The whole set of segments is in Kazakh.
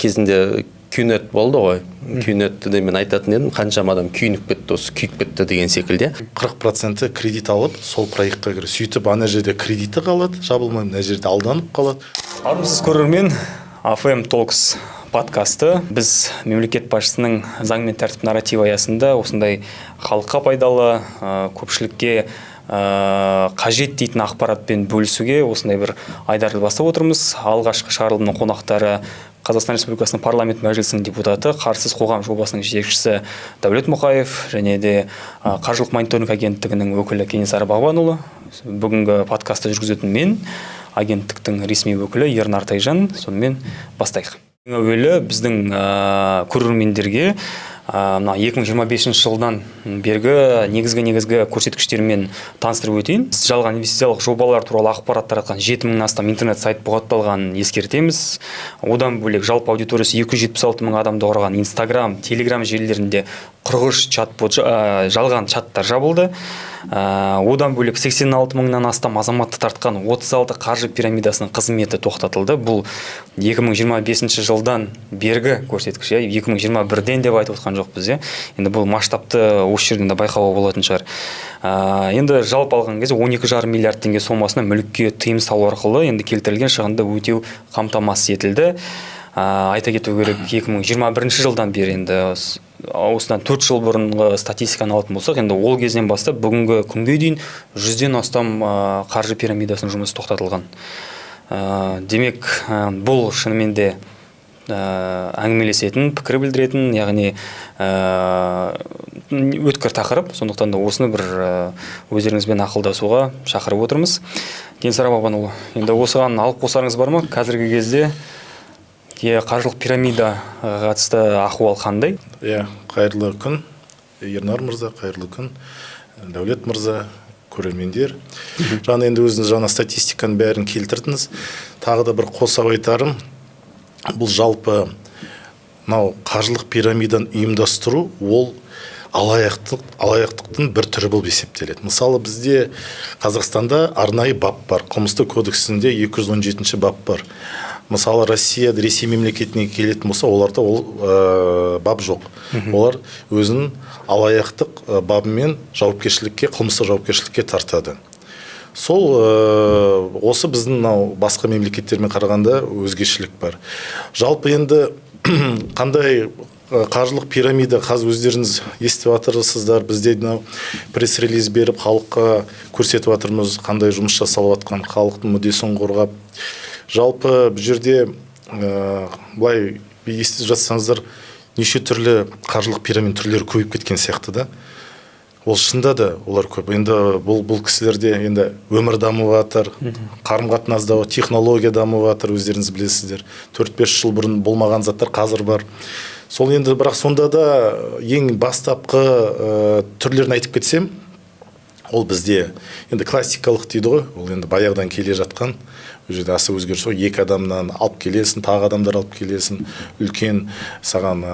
Кезінде кюнет болды ғой. Кюнетті де мен айтатын едім, қаншама адам күйініп кетті, осы күйіп кетті деген секілді. 40%-і кредит алып, сол проектқа кіреді. Сөйтіп, ана жерде кредиті қалады жабылмай, мына жерде алданып қалады. Армысыз, көрермен! АФМ Talks подкасты. Біз мемлекет басшысының «Заң мен тәртіп» нарративі аясында осындай халыққа пайдалы, көпшілікке қажет дейтін ақпаратпен бөлісуге осындай бір айдарды бастап отырмыз. Алғашқы шығарылымның қонақтары: Қазақстан Республикасының Парламент Мәжілісінің депутаты, «Қарсыз қоғам» жобасының жетекшісі Дәулет Мұқаев және де Қаржылық мониторинг агенттігінің өкілі Кенесары Бағбанұлы. Бүгінгі подкастты жүргізетін мен, агенттіктің ресми өкілі Ернар Тайжан. Сонымен, бастайық. Ең әуелі біздің көрермендерге мына 2025 жылдан бергі негізгі көрсеткіштермен таныстырып өтейін. Жалған инвестициялық жобалар туралы ақпарат таратқан 7000-нан астам интернет сайт бұғатталғанын ескертеміз. Одан бөлек, жалпы аудиториясы 276 мың адамды құраған Инстаграм, Телеграм желілерінде 43 чат-бот, жалған чаттар жабылды. Одан бөлек, 86 мыңнан астам азаматты тартқан 36 қаржы пирамидасының қызметі тоқтатылды. Бұл 2025 жылдан бергі көрсеткіш, иә, 2021-ден деп айтып отқан жоқпыз, иә. Енді бұл масштабты осы жерден де байқауға болатын шығар. Енді жалпы алған кезде 12,5 миллиард теңге сомасына мүлікке тыйым салу арқылы енді келтірілген шығынды өтеу қамтамасыз етілді. Айта кету керек, 2021 жылдан бері, енді осыдан 4 жыл бұрынғы статистиканы алатын болсақ, енді ол кезден бастап бүгінгі күнге дейін 100-ден астам қаржы пирамидасының жұмысы тоқтатылған. Демек, бұл шынымен де әңгімелесетін, пікір білдіретін, яғни өткір тақырып. Сондықтан да осыны бір өздеріңізбен ақылдасуға шақырып отырмыз. Кенесары Бағбанұлы, енді осыған алып қосарыңыз бар ма? Қазіргі кезде қаржылық пирамидаға қатысты ахуал қандай? Иә, қайырлы күн, Ернар мырза, қайырлы күн, Дәулет мырза, көрермендер! Жаңа енді өзіңіз жаңа статистиканың бәрін келтірдіңіз. Тағы да бір қоса айтарым, бұл жалпы мынау қаржылық пирамиданы ұйымдастыру, ол алаяқтықтың бір түрі болып есептеледі. Мысалы, бізде Қазақстанда арнайы бап бар, Қылмыстық кодексінде 217 бап бар. Мысалы, Россия, Ресей мемлекетіне келетін болса, оларда ол бап жоқ. Олар өзінің алаяқтық бабымен жауапкершілікке, қылмыстық жауапкершілікке тартады. Сол осы біздің мынау басқа мемлекеттермен қарағанда өзгешелік бар. Жалпы енді қандай қаржылық пирамида, қазір өздеріңіз естіп жатырсыздар, бізде мынау пресс-релиз беріп, халыққа көрсетіп жатырмыз қандай жұмыс жасалып жатқан, халықтың мүддесін қорғап. Жалпы бұл жерде былай естіп жатсаңыздар, неше түрлі қаржылық пирамида түрлері көбейіп кеткен сияқты да. Ол шынында да олар көп. Енді бұл кісілерде енді өмір дамып жатыр, қарым қатынас да, технология дамып жатыр. Өздеріңіз білесіздер, 4-5 жыл бұрын болмаған заттар қазір бар. Сол енді, бірақ сонда да ең бастапқы түрлерін айтып кетсем, ол бізде енді классикалық дейді ғой, ол енді баяғыдан келе жатқан. Ол жерде аса өзгеріс жоқ: екі адамнан алып келесің, тағы адамдар алып келесің, үлкен саған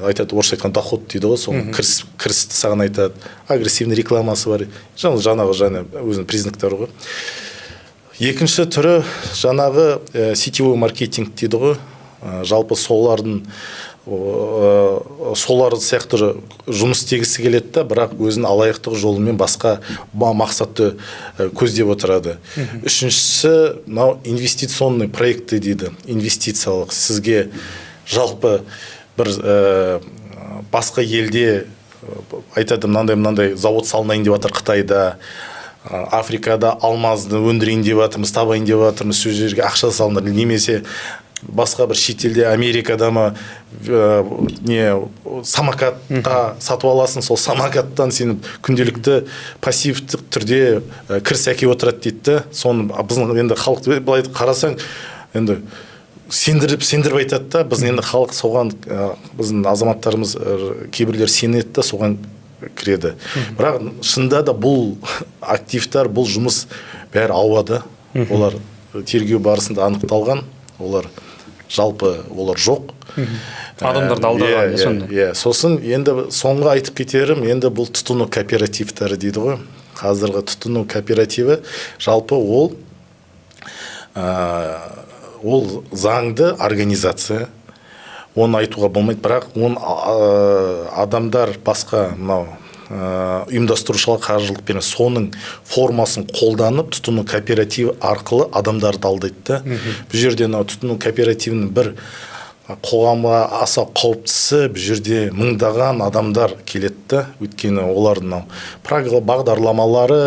айтады, орысша айтқан доход дейді ғой, сол кірісті саған айтады. Агрессивный рекламасы бар, жаңағы жаңа өзінің признактары ғой. Екінші түрі жаңағы сетевой маркетинг дейді ғой. Жалпы солардың солар сияқты жұмыс істегісі келеді да, бірақ өзінің алаяқтық жолымен басқа мақсатты көздеп отырады. Үшіншісі мынау инвестиционный проекты дейді, инвестициялық. Сізге жалпы бір басқа елде айтады: мынандай мынандай завод салынайын деп жатыр Қытайда, Африкада алмазды өндірейін деп жатырмыз, табайын деп жатырмыз, сол жерге ақша салыңдар, немесе басқа бір шетелде, Америкада ма, не самокатқа сатып аласың, сол самокаттан сен күнделікті пассивтік түрде кіріс әкеліп отырады дейді да. Соны біздің енді халық былай қарасаң, енді сендіріп сендіріп айтады да. Біздің енді халық соған, біздің азаматтарымыз, кейбіреулер сенеді да, соған кіреді. Бірақ шынында да бұл активтар, бұл жұмыс бәрі ауада. Олар тергеу барысында анықталған, олар жалпы олар жоқ. Адамдарды алдаған, Иә, иә, иә, сонда. Иә, сосын енді соңғы айтып кетерім, енді бұл тұтыну кооперативтері дейді ғой. Қазіргі тұтыну кооперативі жалпы ол ол заңды организация. Оны айтуға болмайды, бірақ оны адамдар басқа мынау ұйымдастырушылар қаржылық береді, соның формасын қолданып, тұтыну кооперативі арқылы адамдарды алдайды да. Бұл жерде мынау тұтыну кооперативінің бір қоғамға аса қауіптісі, бұл жерде мыңдаған адамдар келеді да, өйткені олардың мынау бағдарламалары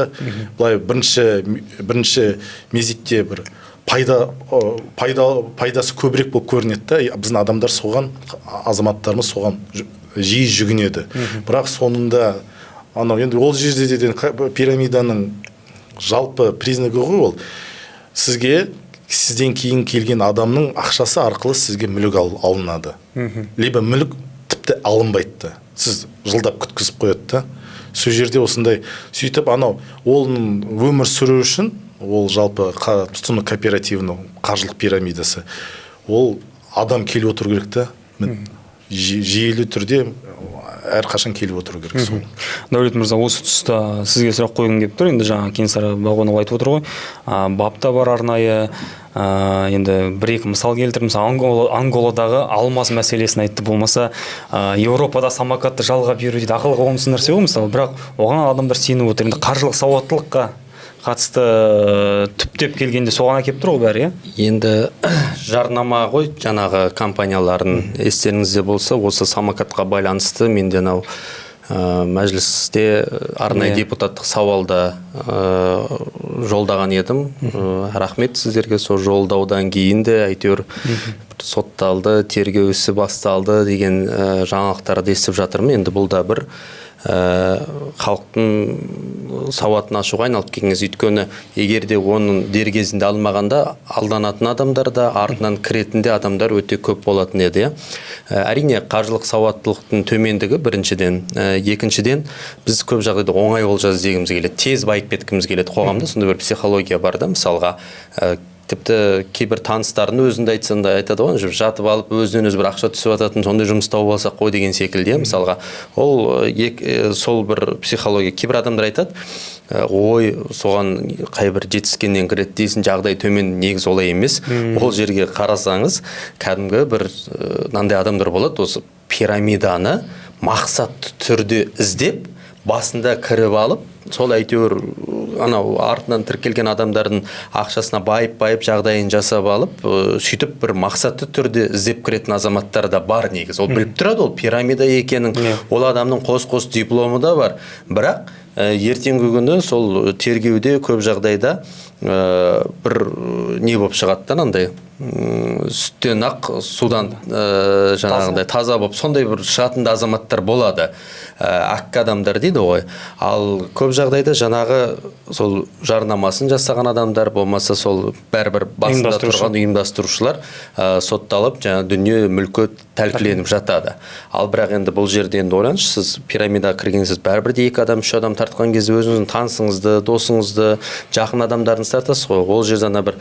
былай бірінші мезетте бір пайдасы көбірек болып көрінеді да. Біздің адамдар соған, азаматтарымыз соған жиі жүгінеді. Бірақ соңында анау енді ол жерде де пирамиданың жалпы признагы ғой ол: сізге, сізден кейін келген адамның ақшасы арқылы сізге мүлік алынады, либо мүлік тіпті алынбайды да, сіз жылдап күткізіп қояды да сол жерде. Осындай сөйтіп анау оның өмір сүру үшін, ол жалпы тұтыну кооперативінің қаржылық пирамидасы, ол адам келіп отыру керек та, жүйелі түрде әрқашан келіп отыру керек сол. Дәулет мырза, осы тұста сізге сұрақ қойғым келіп тұр. Енді жаңа Кенесары Балғынұлы айтып отыр ғой, бап та бар арнайы, енді бір екі мысал келтіріп, мысалы, Анголадағы алмаз мәселесін айтты, болмаса Еуропада самокатты жалға беру дейді. Ақылға қонымсыз нәрсе ғой, мысалы, бірақ оған адамдар сеніп отыр. Енді қаржылық сауаттылыққа қатысты түптеп келгенде соған әкеліп тұр ғой бәрі, иә? Енді жарнама ғой жаңағы компаниялардың. Естеріңізде болса, осы самокатқа байланысты менде анау мәжілісте арнайы депутаттық сауалда жолдаған едім. Рахмет сіздерге, сол жолдаудан кейін де әйтеуір сотталды, тергеу ісі басталды деген жаңалықтарды естіп жатырмын. Енді бұл да бір халықтың сауатын ашуға айналып келген кез, өйткені егер де оның дер кезінде алмағанда, алданатын адамдар да, артынан кіретін де адамдар өте көп болатын еді, иә. Әрине, қаржылық сауаттылықтың төмендігі біріншіден. Екіншіден, біз көп жағдайда оңай олжа іздегіміз келеді, тез байып кеткіміз келеді. Қоғамда сондай бір психология бар да. Мысалға, тіпті кейбір таныстардың өзінде айтсаң да, айтады ғой, жатып алып өзінен өзі бір ақша түсіп жататын сондай жұмыс тауып алсақ қой деген секілді, иә. Мысалға, ол сол бір психология. Кейбір адамдар айтады: «Ой, соған қай бір жетіскеннен кіреді дейсің, жағдай төмен». Негізі олай емес. Ол жерге қарасаңыз, кәдімгі бір мынандай адамдар болады: осы пирамиданы мақсатты түрде іздеп, басында кіріп алып, сол әйтеуір анау артынан тіркелген адамдардың ақшасына байып байып жағдайын жасап алып, сөйтіп бір мақсатты түрде іздеп кіретін азаматтар да бар негізі. Ол біліп тұрады ол пирамида екенін, ол адамның қос қос дипломы да бар, бірақ ертеңгі күні сол тергеуде көп жағдайда бір не болып шығады да, анандай сүттен ақ, судан жаңағындай таза болып, сондай бір шығатын да азаматтар болады. Әккі адамдар дейді ғой. Ал көп жағдайда жаңағы сол жарнамасын жасаған адамдар, болмаса сол бәрібір басында Ұйымдастырушы. тұрған ұйымдастырушылар сотталып, жаңа дүние мүлкі тәркіленіп жатады. Ал бірақ енді бұл жерде енді ойлаңызшы, сіз пирамидаға кірген, сіз бәрібір де екі адам, үш адам тартқан кезде өзіңіздің танысыңызды, досыңызды, жақын адамдарыңызды тартасыз ғой. Ол жерде ана бір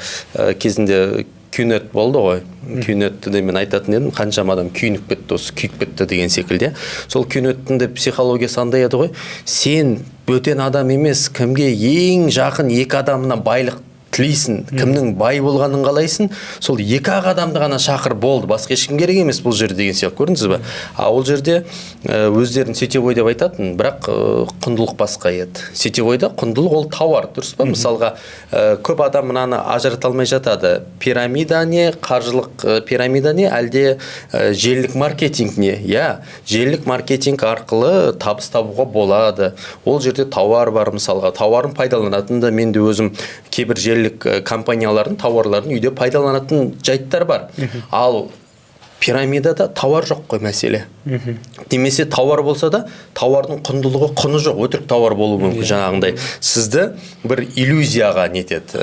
кезінде кюнет болды ғой. Кюнетті де мен айтатын едім, қаншама адам күйініп кетті, осы күйіп кетті деген секілді. Сол кюнеттің де психологиясы андай еді ғой: сен бөтен адам емес, кімге ең жақын екі адамына байлық тілейсің, кімнің бай болғанын қалайсың, сол екі ақ адамды ғана шақыр, болды, басқа ешкім керек емес бұл жерде деген сияқты. Көрдіңіз бе? А ол жерде өздерін сетевой деп айтатын, бірақ құндылық басқа еді. Сетевойда құндылық ол тауар, дұрыс па? Мысалға, көп адам мынаны ажырата алмай жатады: пирамида не, қаржылық пирамида не, әлде желілік маркетинг не? Иә, желілік маркетинг арқылы табыс табуға болады. Ол жерде тауар бар, мысалға, тауарын пайдаланатын да. Мен де өзім кейбір желілік компаниялардың тауарларын үйде пайдаланатын жайттар бар. Ал пирамидада тауар жоқ қой, мәселе. Немесе тауар болса да, тауардың құндылығы, құны жоқ, өтірік тауар болуы мүмкін. Жаңағындай сізді бір иллюзияға нетеді,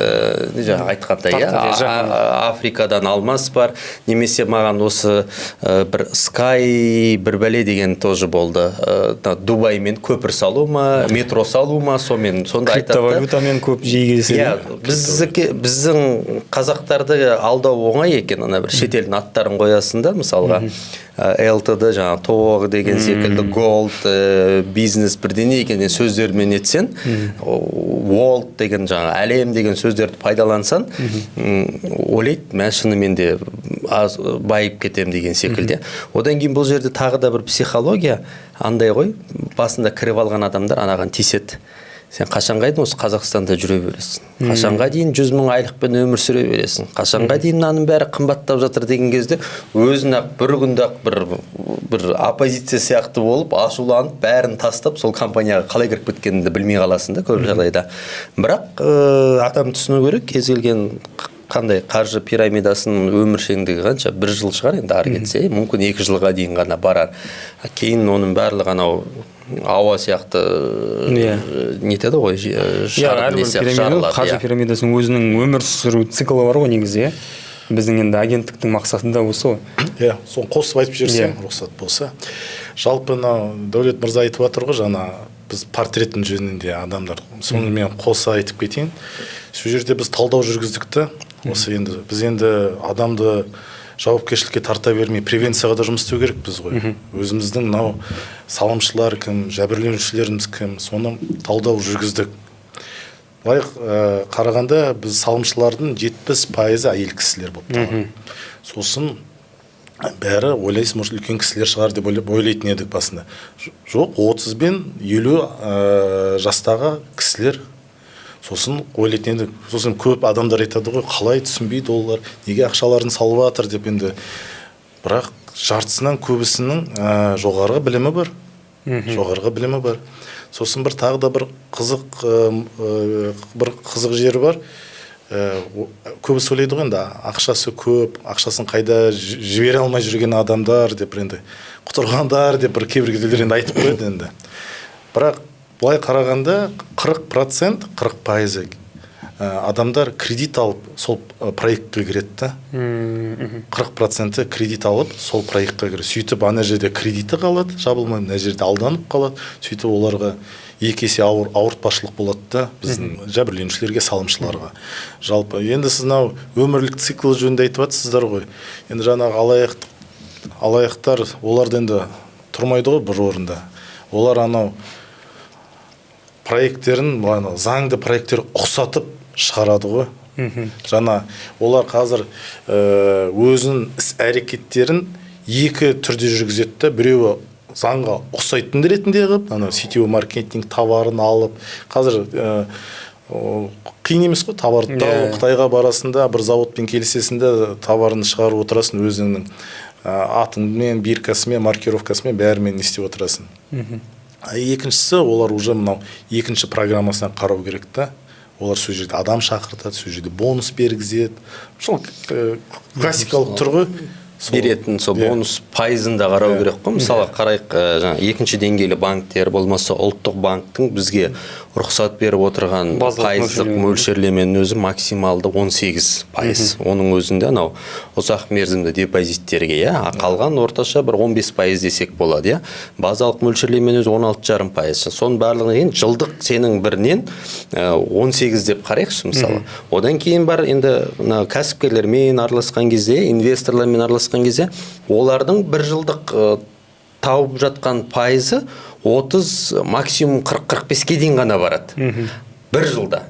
жаңа айтқандай, иә. Тартады, жақын. Африкадан алмас бар, немесе маған осы бір скай бір бәле деген тоже болды. Дубаймен көпір салу ма, метро салу ма, сонымен сонда айтады да. Криптовалютамен көп жиі кездеседі. Иә, біздікі, біздің қазақтарды алдау оңай екен. Ана бір шетелдің аттарын қоясың да, мысалға, ЛТД, жаңағы ТОО деген секілді, голд, бизнес бірдеңе екен сөздермен етсең, world деген, жаңағы әлем деген сөздерді пайдалансаң, ойлайды: мә, шынымен де Аз байып кетемін деген секілді. Одан кейін бұл жерде тағы да бір психология андай ғой: басында кіріп алған адамдар анаған тиіседі: «Сен қашанға дейін осы Қазақстанда жүре бересің? Қашанға дейін 100 000 айлықпен өмір сүре бересің? Қашанға дейін мынаның бәрі қымбаттап жатыр?» деген кезде өзін ақ бір күнде ақ бір оппозиция сияқты болып, ашуланып, бәрін тастап, сол компанияға қалай кіріп кеткенін де білмей қаласың да көп жағдайда. Бірақ адам түсіну керек: кез келген қандай қаржы пирамидасының өміршеңдігі қанша? Бір жыл шығар енді ары кетсе, мүмкін 2 жылға дейін ғана барар. Кейін оның барлығы анау ауа сияқты нетеді ғой, шардың әрбір не сияқты пирамида, жарылады, қаржы пирамидасының өзінің өмір сүру циклы бар ғой негізі, иә. Біздің енді агенттіктің мақсаты да осы ғой. Иә, соны қосып айтып жіберсем, рұқсат болса. Жалпы мынау Дәулет мырза айтып жатыр ғой жаңа, біз портреттің жөнінде адамдар, соны мен қоса айтып кетейін. Сол жерде біз талдау жүргіздік та. Осы енді біз енді адамды жауапкершілікке тарта бермей, превенцияға да жұмыс істеу керекпіз ғой. Өзіміздің мынау салымшылар кім, жәбірленушілеріміз кім, соны талдау жүргіздік. Былай қарағанда, біз салымшылардың 70%-ы әйел кісілер болып табылады. Сосын бәрі ойлайсың, может, үлкен кісілер шығар деп ойлайтын едік басында. Жоқ, 30 бен 50 жастағы кісілер. Сосын ойлайтын едік, сосын көп адамдар айтады ғой, қалай түсінбейді олар, неге ақшаларын салып жатыр деп енді. Бірақ жартысынан көбісінің жоғарғы білімі бар, жоғарғы білімі бар. Сосын бір тағы да бір қызық бір қызық жері бар. Көбісі ойлайды ғой енді, ақшасы көп, ақшасын қайда жібере алмай жүрген адамдар деп, енді құтырғандар деп бір кейбір кездер енді айтып қояды енді. Бірақ былай қарағанда, 40%, 40%-ы адамдар кредит алып сол проектке кіреді да. 40%-і кредит алып сол проектке кіреді. Сөйтіп ана жерде кредиті қалады жабылмай, мына жерде алданып қалады. Сөйтіп оларға екі есе ауыр ауыртпашылық болады да, біздің жәбірленушілерге, салымшыларға. Жалпы енді сіз мынау өмірлік цикл жөнінде айтып жатсыздар ғой. Енді жаңағы алаяқтар, олар да енді тұрмайды ғой бір орында. Олар анау проекттерін, ана заңды проекттер ұқсатып шығарады ғой. Жаңа олар қазір өзінің іс әрекеттерін екі түрде жүргізеді да: біреуі заңға ұқсайтын ретінде қылып, анау сетевой маркетинг товарын алып, қазір қиын емес қой товарды табу. Қытайға барасың да, бір заводпен келісесің де, товарын шығарып отырасың өзіңнің атыңмен, биркасымен, маркировкасымен, бәрімен не істеп отырасың. А екіншісі, олар уже мынау екінші программасына қарау керек та. Олар сол жерде адам шақыртады, сол жерде бонус бергізеді. Сол классикалық тұр ғой. Беретін сол бонус пайызын да қарау керек қой. Мысалы, қарайық, жаңа екінші деңгейлі банктер болмаса ұлттық банктің бізге рұқсат беріп отырған базалық пайыздық мөлшерлеме. мөлшерлеменің өзі максималды 18%. Оның өзінде анау ұзақ мерзімді депозиттерге, иә. А қалған орташа бір 15% десек болады, иә. Базалық мөлшерлеменің өзі 16,5%. Соның барлығынан кейін жылдық сенің бірінен 18 деп қарайықшы, мысалы. Одан кейін бар енді мына кәсіпкерлермен араласқан кезде, инвесторлармен араласқан кезде, олардың бір жылдық тауып жатқан пайызы 30, максимум 40-45-ке дейін ғана барады бір жылда.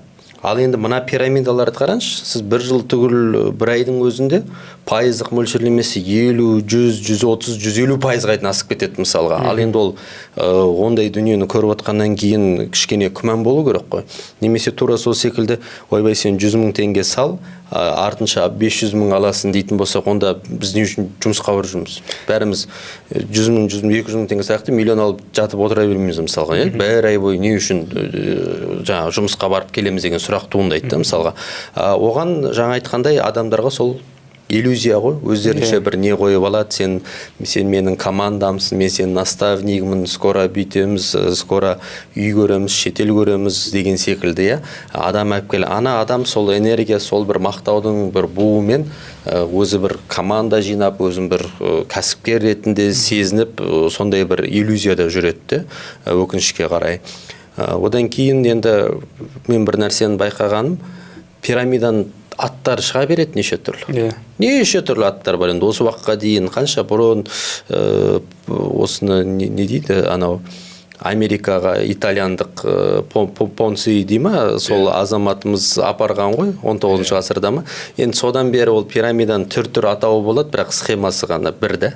Ал енді мына пирамидаларды қараңызшы: сіз бір жыл түгіл, бір айдың өзінде пайыздық мөлшерлемесі 50, 100, 130, 150%-ға дейін асып кетеді, мысалға. Ал енді ол ондай дүниені көріп отқаннан кейін кішкене күмән болу керек қой. Немесе тура сол секілді, ойбай, сен 100 000 теңге сал, артынша 500 000 аласың дейтін болсақ, онда біз не үшін жұмысқа барып жүрміз бәріміз? 100 000, 100 000, 200 000 теңге сияқты миллион алып жатып отыра бермейміз, мысалға, иә. Бір ай бойы не үшін жаңағы жұмысқа барып келеміз деген сұрақ туындайды да, мысалға. Оған жаңа айтқандай, адамдарға сол иллюзия ғой, өздерінше бір не қойып алады: сен менің командамсың, мен сенің наставнигімін, скоро бүйтеміз, скоро үй көреміз, шетел көреміз деген секілді, иә. Адам алып кел, ана адам сол энергия, сол бір мақтаудың бір буымен өзі бір команда жинап, өзін бір кәсіпкер ретінде сезініп, сондай бір иллюзияда жүреді де, өкінішке қарай. Одан кейін енді мен бір нәрсені байқағаным: пирамиданың аттары шыға береді неше түрлі. Неше түрлі аттар бар енді осы уақытқа дейін, қанша бұрын осыны не дейді анау Америкаға итальяндық Понци дей ма, сол азаматымыз апарған ғой 19 ғасырда ма. Енді содан бері ол пирамиданың түр түр атауы болады, бірақ схемасы ғана бір да,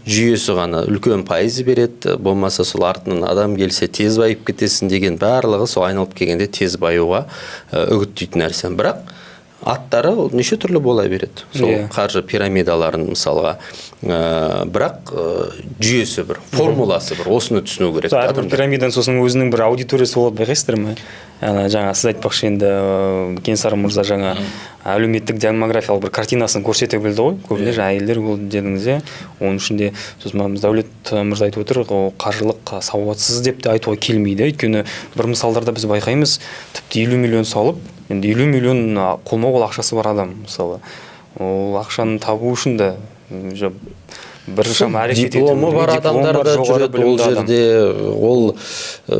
жүйесі ғана. Үлкен пайыз береді, болмаса сол артынан адам келсе, тез байып кетесің деген, барлығы сол айналып келгенде тез баюға үгіттейтін нәрсе. Бірақ аттары ол неше түрлі бола береді сол қаржы пирамидаларын мысалға, бірақ жүйесі бір, формуласы бір, осыны түсіну керек Әрбір адамдар. пирамиданың сосын өзінің бір аудиториясы болады, байқайсыздар ма? Ана жаңа сіз айтпақшы енді, Кенесары мырза жаңа әлеуметтік демографиялық бір картинасын көрсете білді ғой. Көбіне жаңа әйелдер болды дедіңіз, иә. Оның ішінде сосын мына Дәулет мырза айтып отыр, ол қаржылық сауатсыз деп те айтуға келмейді, өйткені бір мысалдарда біз байқаймыз, тіпті 50 миллион салып, енді 50 миллион қолма қол ақшасы бар адам, мысалы, ол ақшаны табу үшін де уже біршама әрекет ету Дипломы керек. бар Дипломы адамдар бар, да жоғары жүреді ол білімді адам. жерде. Ол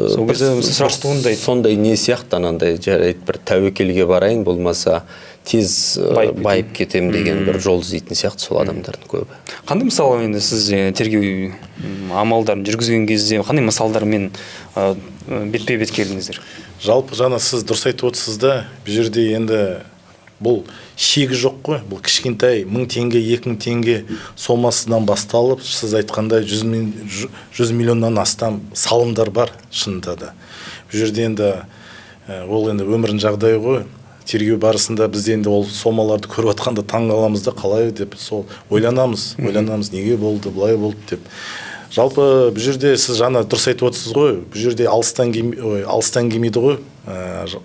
Сол кезде сұрақ туындайды. Сондай не сияқты, анандай, жарайды, бір тәуекелге барайын, болмаса тез Байып кетемін. байып кетемін деген бір жол іздейтін сияқты сол адамдардың көбі. Қандай, мысалы, енді сіз тергеу амалдарын жүргізген кезде қандай мысалдармен бетпе бет келдіңіздер? Жалпы, жаңа сіз дұрыс айтып отырсыз да. Бұл жерде енді бұл шегі жоқ қой. Бұл кішкентай 1000 теңге, 2000 теңге сомасынан басталып, сіз айтқандай 100 миллионнан астам салымдар бар шынында да. Бұл жерде енді ол енді өмірдің жағдайы ғой. Тергеу барысында біз енді ол сомаларды көріп жатқанда таң қаламыз да, қалай деп сол ойланамыз, ойланамыз, неге болды, былай болды деп. Жалпы, бұл жерде сіз жаңа дұрыс айтып отырсыз ғой, бұл жерде алыстан ой, алыстан келмейді ғой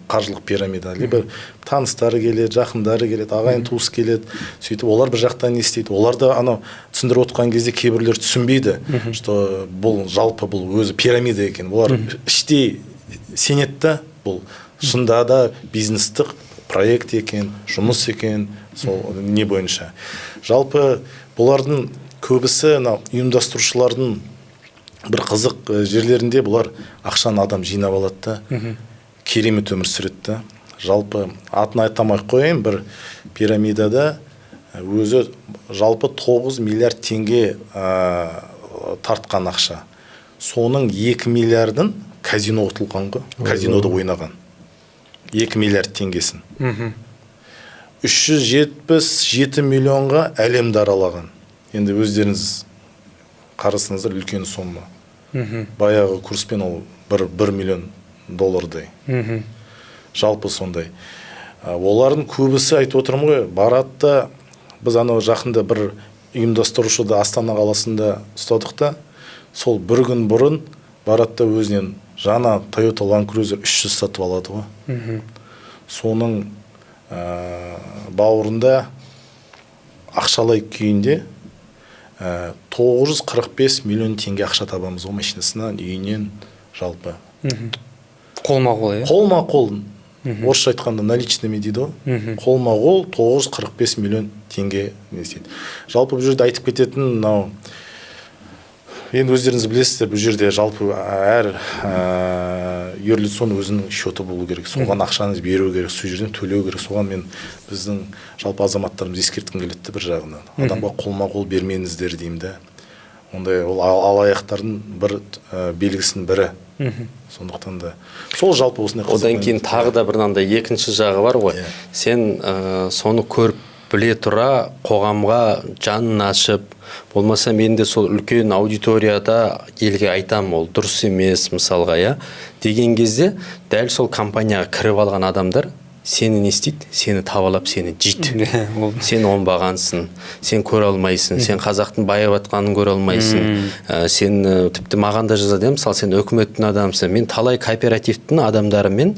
қаржылық пирамида. Либо таныстары келеді, жақындары келеді, ағайын туыс келеді. Сөйтіп олар бір жақтан не істейді, олар да анау түсіндіріп отқан кезде кейбіреулер түсінбейді, что бұл жалпы бұл өзі пирамида екен. Олар іштей сенеді да, бұл шынында да бизнестік проект екен, жұмыс екен. Сол не бойынша жалпы бұлардың көбісі, мынау ұйымдастырушылардың бір қызық жерлерінде, бұлар ақшаны адам жинап алады да, керемет өмір сүреді да. Жалпы, атын айтамай ақ қояйын, бір пирамидада өзі жалпы 9 миллиард теңге тартқан ақша, соның 2 миллиардын казино ұтылған ғой, казинода ойнаған 2 миллиард теңгесін. 377 миллионға әлемді аралаған. Енді өздеріңіз қарасаңыздар, үлкен сомма. Баяғы курспен ол бір миллион доллардай. Жалпы сондай. Олардың көбісі, айтып отырмын ғой, барады да. Біз анау жақында бір ұйымдастырушыды Астана қаласында ұстадық та, сол бір күн бұрын барады да, өзінен жаңа Тойота Land Cruiser 300 сатып алады ғой. Соның бауырында ақшалай күйінде 945 миллион теңге ақша табамыз ғой, машинасынан, үйінен, жалпы. Қолма қол, иә. Қолма қол, орысша айтқанда наличными дейді ғой. Қолма қол 945 миллион теңге не істейді. Жалпы, бұл жерде айтып кететін мынау, енді өздеріңіз білесіздер, бұл жерде жалпы әр юрлицоның өзінің счеты болу керек, соған ақшаны беру керек, сол жерден төлеу керек. Соған мен біздің жалпы азаматтарымызды ескерткім келеді де, бір жағынан адамға қолма қол бермеңіздер деймін да. Ондай ол алаяқтардың бір белгісінің бірі. Сондықтан да сол жалпы осындай қызық Одан кейін тағы да бір мынандай екінші жағы бар ғой. Сен соны көріп біле тұра қоғамға жанын ашып, болмаса мен де сол үлкен аудиторияда елге айтам, ол дұрыс емес мысалға, иә, деген кезде дәл сол компанияға кіріп алған адамдар сені не істейді? Сені табалап, сені жейді. Ол Сен оңбағансың, сен көре алмайсың, сен қазақтың байып жатқанын көре алмайсың. Сен тіпті маған да жазады, иә, мысалы, сен өкіметтің адамысың. Мен талай кооперативтің адамдарымен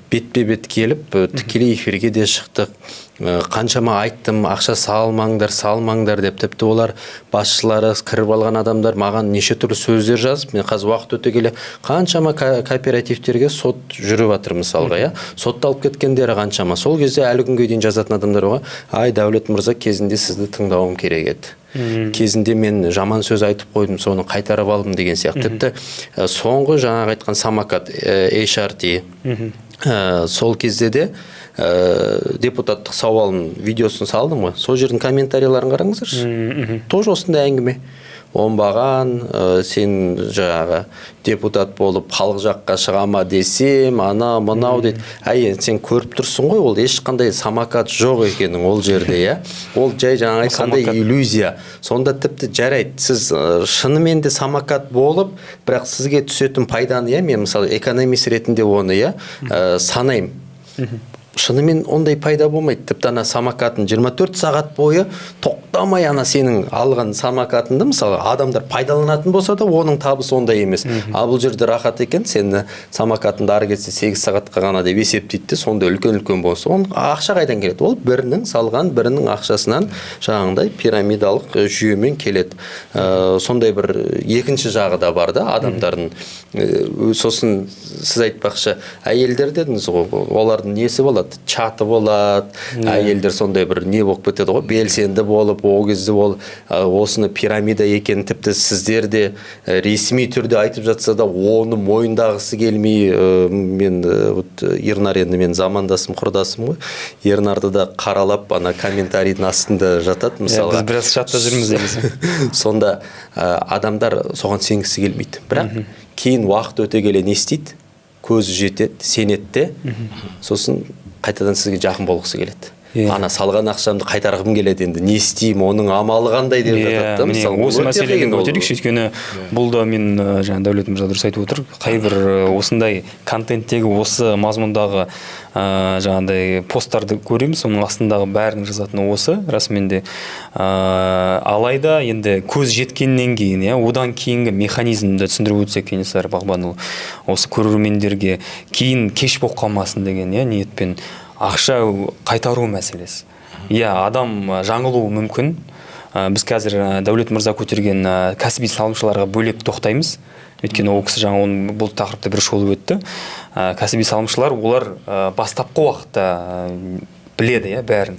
бетпе бет келіп, тікелей эфирге де шықтық. Қаншама айттым, ақша салмаңдар, салмаңдар деп. Тіпті олар басшылары, кіріп алған адамдар маған неше түрлі сөздер жазып, мен қазір уақыт өте келе қаншама кооперативтерге сот жүріп жатыр мысалға, иә, сотталып кеткендері қаншама. Сол кезде әлі күнге дейін жазатын адамдар бар ғой: «Ай, Дәулет мырза, кезінде сізді тыңдауым керек еді, кезінде мен жаман сөз айтып қойдым, соны қайтарып алдым» деген сияқты. Тіпті соңғы жаңағы айтқан самокат HRT, сол кезде де депутаттық сауалын видеосын салдым ғой, сол жердің комментарийларын қараңыздаршы, тоже осындай әңгіме. Оңбаған, сен жаңағы депутат болып халық жаққа шыға ма десем, ана мынау дейді. Әй, сен көріп тұрсың ғой, ол ешқандай самокат жоқ екенін ол жерде, иә. Ол жай жаңа айтқандай иллюзия. Сонда тіпті жарайды, сіз шынымен де самокат болып, бірақ сізге түсетін пайданы, иә, мен мысалы экономист ретінде оны, иә, санаймын. Шынымен ондай пайда болмайды. Тіпті ана самокатын 24 сағат бойы тоқтамай ана сенің алған самокатыңды мысалы адамдар пайдаланатын болса да, оның табысы ондай емес. Ал бұл жерде рахат екен, сені самокатыңды ары кетсе 8 сағатқа ғана деп есептейді де, сонда үлкен-үлкен болса, оның ақша қайдан келеді? Ол бірінің салған, бірінің ақшасынан жаңағындай пирамидалық жүйемен келеді. Сондай бір екінші жағы да бар да адамдардың. Сосын сіз айтпақшы, әйелдер дедіңіз ғой, олардың несі болады? Чаты болады. Әйелдер сондай бір не болып кетеді ғой, белсенді болып, ол кезде ол осыны пирамида екенін тіпті сіздер де ресми түрде айтып жатса да, оны мойындағысы келмей, мен вот Ернар енді мен замандасым, құрдасым ғой, Ернарды да қаралап ана комментарийдің астында жатады мысалға. Біз біраз чатта жүрміз негізі. Сонда адамдар соған сенгісі келмейді. Бірақ кейін уақыт өте келе не істейді? Көзі жетеді, сенеді де, сосын қайтадан сізге жақын болғысы келеді. Ана салған ақшамды қайтарғым келеді, енді не істеймін, оның амалы қандай деп жатады да, мысалы. Осы Өте мәселені қиын ол. көтерейікші, өйткені бұл да мен, жаңа Дәулет мырза дұрыс айтып отыр. Қайбір осындай контенттегі, осы мазмұндағы, жаңағыдай посттарды көреміз, соның астындағы бәрінің жазатыны осы расымен де. Алайда енді көз жеткеннен кейін, иә, одан кейінгі механизмді түсіндіріп өтсек, Кенесары Бағбанұлы, осы көрермендерге кейін кеш болып қалмасын деген, иә, ниетпен ақша қайтару мәселесі. Иә, адам жаңылуы мүмкін. Біз қазір Дәулет мырза көтерген кәсіби салымшыларға бөлек тоқтаймыз. Өйткені ол кісі жаңа оның бұл тақырыпты бір шолып өтті. Кәсіби салымшылар олар бастапқы уақытта біледі, иә, бәрін.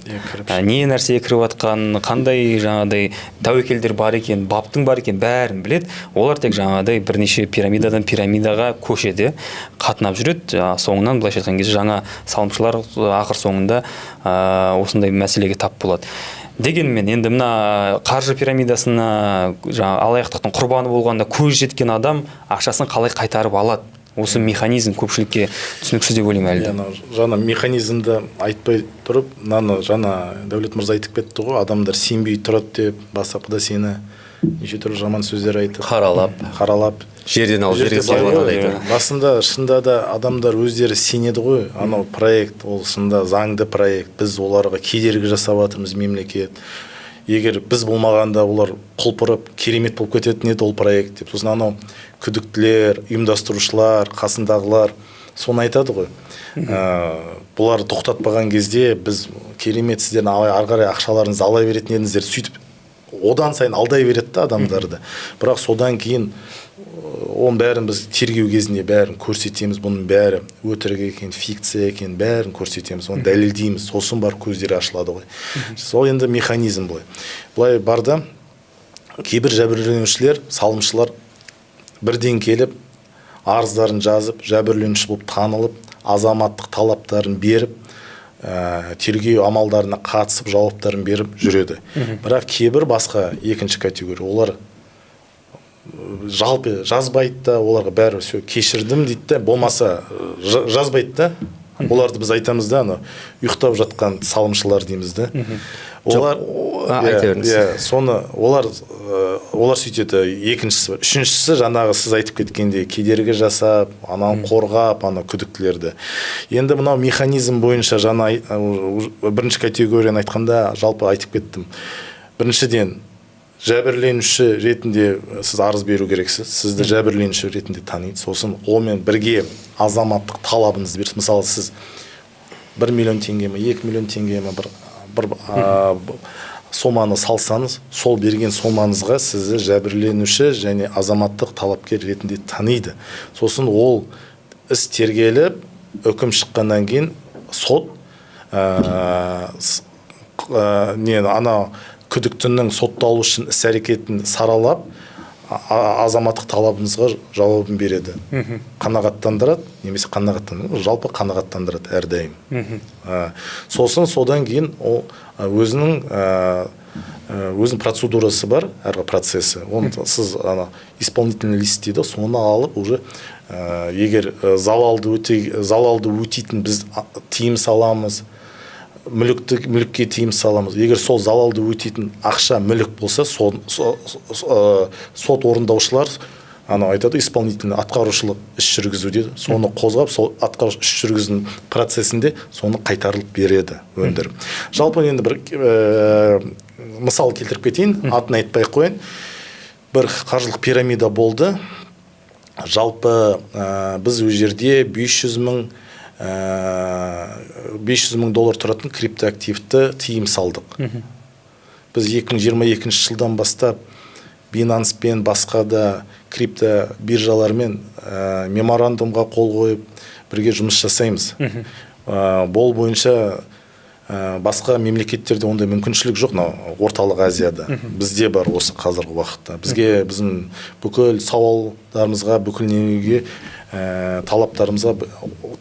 Не нәрсеге кіріп жатқанын, қандай жаңағыдай тәуекелдер бар екен, баптың бар екен, бәрін біледі. Олар тек жаңағыдай бірнеше пирамидадан пирамидаға көшеді, қатынап жүреді. Соңынан былайша айтқан кезде жаңа салымшылар ақыр соңында осындай мәселеге тап болады. Дегенмен енді мына қаржы пирамидасына, жаңа алаяқтықтың құрбаны болғанда көз жеткен адам ақшасын қалай қайтарып алады? Осы механизм көпшілікке түсініксіз деп ойлаймын әлі де. Иә, жаңа механизмді айтпай тұрып, мынаны жаңа Дәулет мырза айтып кетті ғой, адамдар сенбей тұрады деп, бастапқыда сені неше түрлі жаман сөздер айтып, Қаралап. Қаралап. Жерден алып Бұл жерде жерге салып былай ғой, жатады. Басында шынында да адамдар өздері сенеді ғой, анау проект ол шынында заңды проект, біз оларға кедергі жасап жатырмыз, мемлекет, егер біз болмағанда олар құлпырып керемет болып кететін еді ол проект деп. Сосын анау күдіктілер, ұйымдастырушылар, қасындағылар соны айтады ғой. Бұлар тоқтатпаған кезде біз керемет, сіздердің ары қарай ақшаларыңызды ала беретін едіңіздер, сөйтіп одан сайын алдай береді да адамдарды. Бірақ содан кейін оның бәрін біз тергеу кезінде бәрін көрсетеміз, бұның бәрі өтірік екен, фикция екен, бәрін көрсетеміз, оны дәлелдейміз, сосын барып көздері ашылады ғой. Сол енді механизм былай былай бар да, кейбір жәбірленушілер, салымшылар бірден келіп арыздарын жазып, жәбірленуші болып танылып, азаматтық талаптарын беріп, тергеу амалдарына қатысып, жауаптарын беріп жүреді. Бірақ кейбір басқа екінші категория, олар жалпы жазбайды да, оларға бәрі все кешірдім дейді да, болмаса жазбайды да. Оларды біз айтамыз да, анау ұйықтап жатқан салымшылар дейміз да. Олар айта беріңіз. Иә, соны олар сөйтеді. Екіншісі бар. Үшіншісі жаңағы сіз айтып кеткендей кедергі жасап, ананы қорғап, ана күдіктілерді. Енді мынау механизм бойынша жаңа бірінші категорияны айтқанда жалпы айтып кеттім. Біріншіден, жәбірленуші ретінде сіз арыз беру керексіз, сізді жәбірленуші ретінде таниды. Сосын онымен бірге азаматтық талабыңызды бересіз. Мысалы, сіз 1 миллион теңге ме, 2 миллион теңге ме, бір соманы салсаңыз, сол берген сомаңызға сізді жәбірленуші және азаматтық талапкер ретінде таниды. Сосын ол іс тергеліп, үкім шыққаннан кейін сот не ана күдіктінің сотталушының іс әрекетін саралап, азаматтық талабыңызға жауабын береді, қанағаттандырады немесе қанағаттандырады, жалпы қанағаттандырады әрдайым. Сосын содан кейін ол өзінің Өзінің процедурасы бар, әрбір процесі. Оны сіз ана исполнительный лист дейді, соны алып уже егер залалды өтейтін біз тыйым саламыз, мүлікке тыйым саламыз. Егер сол залалды өтейтін ақша, мүлік болса, сот орындаушылар анау айтады, исполнительный, атқарушылық іс жүргізу дейді, соны қозғап, сол атқарушы іс жүргізу процесінде соны қайтарылып береді, өндіріп. Жалпы енді бір мысал келтіріп кетейін, атын айтпай ақ қояйын. Бір қаржылық пирамида болды. Жалпы біз ол жерде 500 мың доллар тұратын криптоактивті тыйым салдық. Біз 2022 жылдан бастап Binance пен басқа да крипто биржалармен меморандумға қол қойып, бірге жұмыс жасаймыз. Бұл бойынша басқа мемлекеттерде ондай мүмкіншілік жоқ, мынау Орталық Азияда. Бізде бар осы қазіргі уақытта. Бізге, біздің бүкіл сауалдарымызға, бүкіл неге, талаптарымызға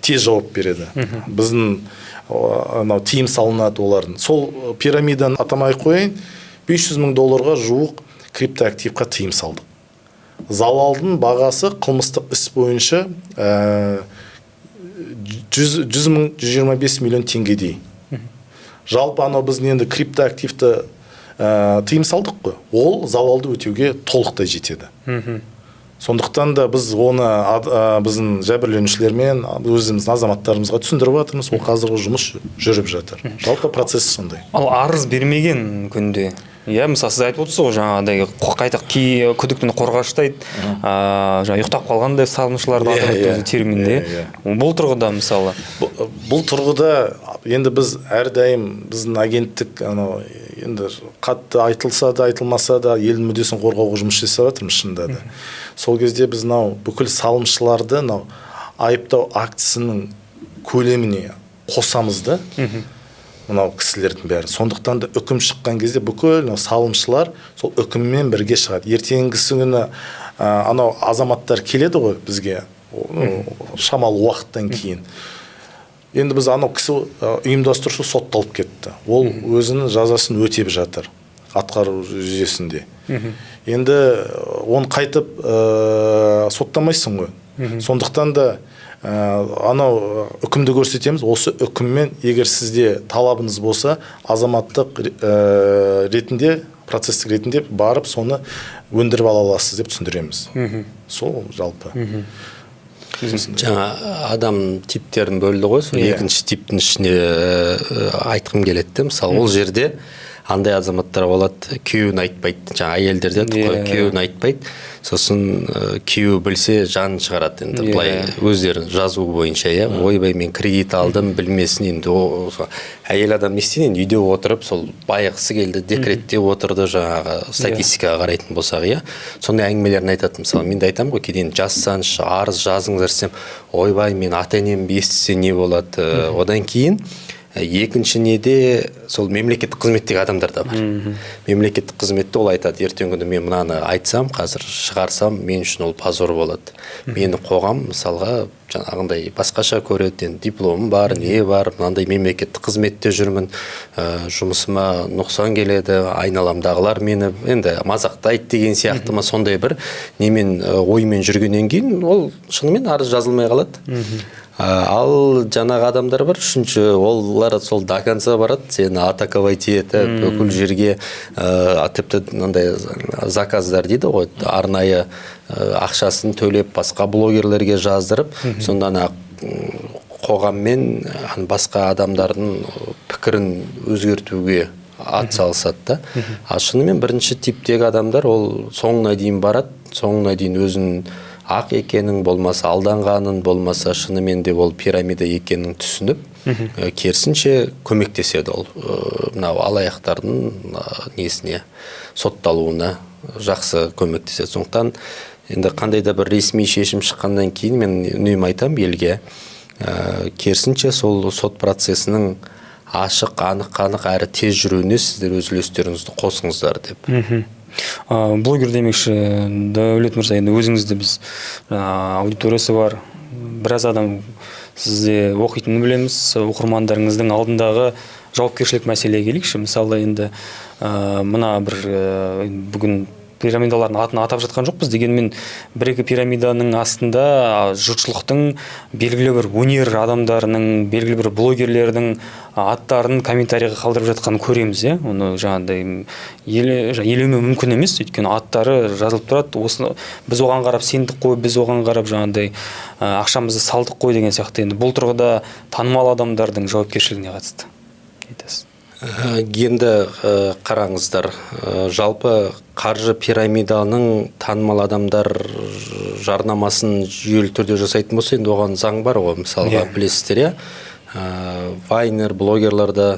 тез жауап береді. Біздің анау тыйым салынады олардың. Сол пирамиданы атамай ақ қояйын, 500 мың долларға жуық криптоактивқа тыйым салдық. Залалдың бағасы қылмыстық іс бойынша 100 мың, 125 миллион теңгедей. Жалпы анау біздің енді криптоактивті тыйым салдық қой, ол залалды өтеуге толықтай жетеді. Сондықтан да біз оны біздің жәбірленушілермен, өзіміздің азаматтарымызға түсіндіріп жатырмыз. Ол қазіргі жұмыс жүріп жатыр, жалпы процесс сондай. Ал арыз бермеген күнде, иә, мысалы, сіз айтып отырсыз ғой, жаңағыдай қайта кей күдіктіні қорғаштайды, жаңа ұйықтап қалған деп салымшыларды атап өтті өзі терминде. Бұл тұрғыда, мысалы? Бұл тұрғыда енді біз әрдайым, біздің агенттік анау енді қатты айтылса да, айтылмаса да, елдің мүддесін қорғауға жұмыс жасап жатырмыз шынында да. Сол кезде біз мынау бүкіл салымшыларды мынау айыптау актісінің көлеміне қосамыз да мынау кісілердің бәрі. Сондықтан да үкім шыққан кезде бүкіл мынау салымшылар сол үкіммен бірге шығады. Ертеңгісі күні анау азаматтар келеді ғой бізге, ну, шамалы уақыттан кейін. Енді біз анау кісі, ұйымдастырушы сотталып кетті, ол өзінің жазасын өтеп жатыр атқару жүйесінде. Енді оны қайтып соттамайсың ғой. Сондықтан да анау үкімді көрсетеміз. Осы үкіммен егер сізде талабыңыз болса, азаматтық ретінде, процесстік ретінде барып соны өндіріп ала аласыз деп түсіндіреміз. Сол жалпы. Жаңа адам типтерін бөлді ғой, сол екінші типтің ішіне айтқым келеді де. Мысалы, ол жерде андай азаматтар болады, күйеуін айтпайды. Жаңа әйелдер дедік қой, күйеуін айтпайды, сосын күйеуі білсе, жанын шығарады енді. Былай өздері жазуы бойынша, иә, ойбай, мен кредит алдым, білмесін енді. Әйел адам не істейді енді? Үйде отырып, сол байығысы келді, декретте отырды. Жаңағы статистикаға қарайтын болсақ, иә, сондай әңгімелерін айтады. Мысалы, мен де айтамын ғой кейде, енді жазсаңызшы, арыз жазыңыздар десем, ойбай, мен ата енем естісе не болады? Одан кейін екінші неде, сол мемлекеттік қызметтегі адамдар да бар. Мемлекеттік қызметте ол айтады: ертеңгі күні мен мынаны айтсам, қазір шығарсам, мен үшін ол позор болады, мені қоғам, мысалға, жаңағындай басқаша көреді. Енді дипломым бар, не бар, мынандай мемлекеттік қызметте жүрмін, жұмысыма нұқсан келеді, айналамдағылар мені енді мазақтайды деген сияқты ма, сондай бір немен, оймен жүргеннен кейін ол шынымен арыз жазылмай қалады. Ал жаңағы адамдар бар, үшінші, олар сол до конца барады, сені атаковать етіп, бүкіл жерге, тіпті мынандай заказдар дейді ғой, арнайы ақшасын төлеп, басқа блогерлерге жаздырып, сонда ана қоғаммен басқа адамдардың пікірін өзгертуге ат салысады да. Ал шынымен бірінші типтегі адамдар ол соңына дейін барады, соңына дейін өзінің ақ екенін, болмаса алданғанын, болмаса шынымен де ол пирамида екенін түсініп, керісінше көмектеседі. Ол мынау алаяқтардың несіне, сотталуына жақсы көмектеседі. Сондықтан енді қандай да бір ресми шешім шыққаннан кейін мен үнемі айтамын елге, керісінше сол сот процесінің ашық, анық қанық әрі тез жүруіне сіздер өз үлестеріңізді қосыңыздар деп. Блогер демекші, Дәулет мырза, енді өзіңізді біз аудиториясы бар біраз адам сізде оқитынын білеміз. Оқырмандарыңыздың алдындағы Жауапкершілік мәселеге келейікші. Мысалы, енді мына бір бүгін пирамидалардың атын атап жатқан жоқпыз, дегенмен бір екі пирамиданың астында жұртшылықтың, белгілі бір өнер адамдарының, белгілі бір блогерлердің аттарын комментарийға қалдырып жатқанын көреміз, иә. Оны жаңағыдай елемеу мүмкін емес, өйткені аттары жазылып тұрады. Осыны біз оған қарап сендік қой, біз оған қарап жаңағыдай ақшамызды салдық қой деген сияқты. Енді бұл тұрғыда танымал адамдардың жауапкершілігіне қатысты айтасыз? Енді қараңыздар, жалпы қаржы пирамиданың танымал адамдар жарнамасын жүйелі түрде жасайтын болса, енді оған заң бар ғой, мысалға, білесіздер, иә. Вайнер, блогерлар да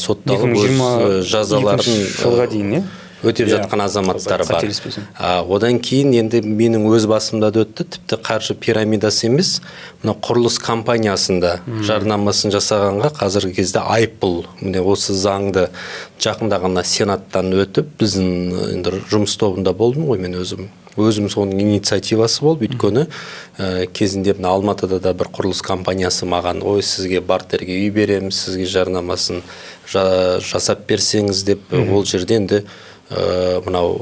сотталып, өз 2022 жазаларын жылға дейін, иә? өтеп Иә, жатқан азаматтар бар. Қателеспесем. Одан кейін енді менің өз басымда да өтті, тіпті қаржы пирамидасы емес, мына құрылыс компаниясында жарнамасын жасағанға қазіргі кезде айыппұл. Міне, осы заңды жақында ғана сенаттан өтіп, біздің енді жұмыс тобында болдым ғой мен өзім соның инициативасы болып, өйткені кезінде мына Алматыда да бір құрылыс компаниясы маған: «Ой, сізге бартерге үй береміз, сізге жарнамасын жасап берсеңіз», — деп. Ол жерде енді мынау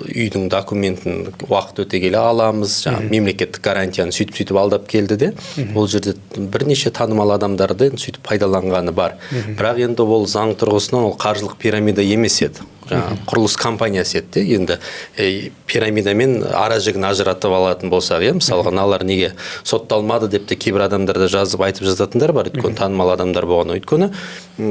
үйдің документін уақыт өте келе аламыз, жаңағы мемлекеттік гарантияны, сөйтіп сөйтіп алдап келді де, ол жерде бірнеше танымал адамдарды енді сөйтіп пайдаланғаны бар. Бірақ енді ол заң тұрғысынан ол қаржылық пирамида емес еді, жаңағы құрылыс компаниясы еді де. Енді пирамидамен ара жігін ажыратып алатын болсақ, иә, мысалға, мыналар неге сотталмады деп те кейбір адамдар да жазып айтып жататындар бар, өйткені танымал адамдар болған. Өйткені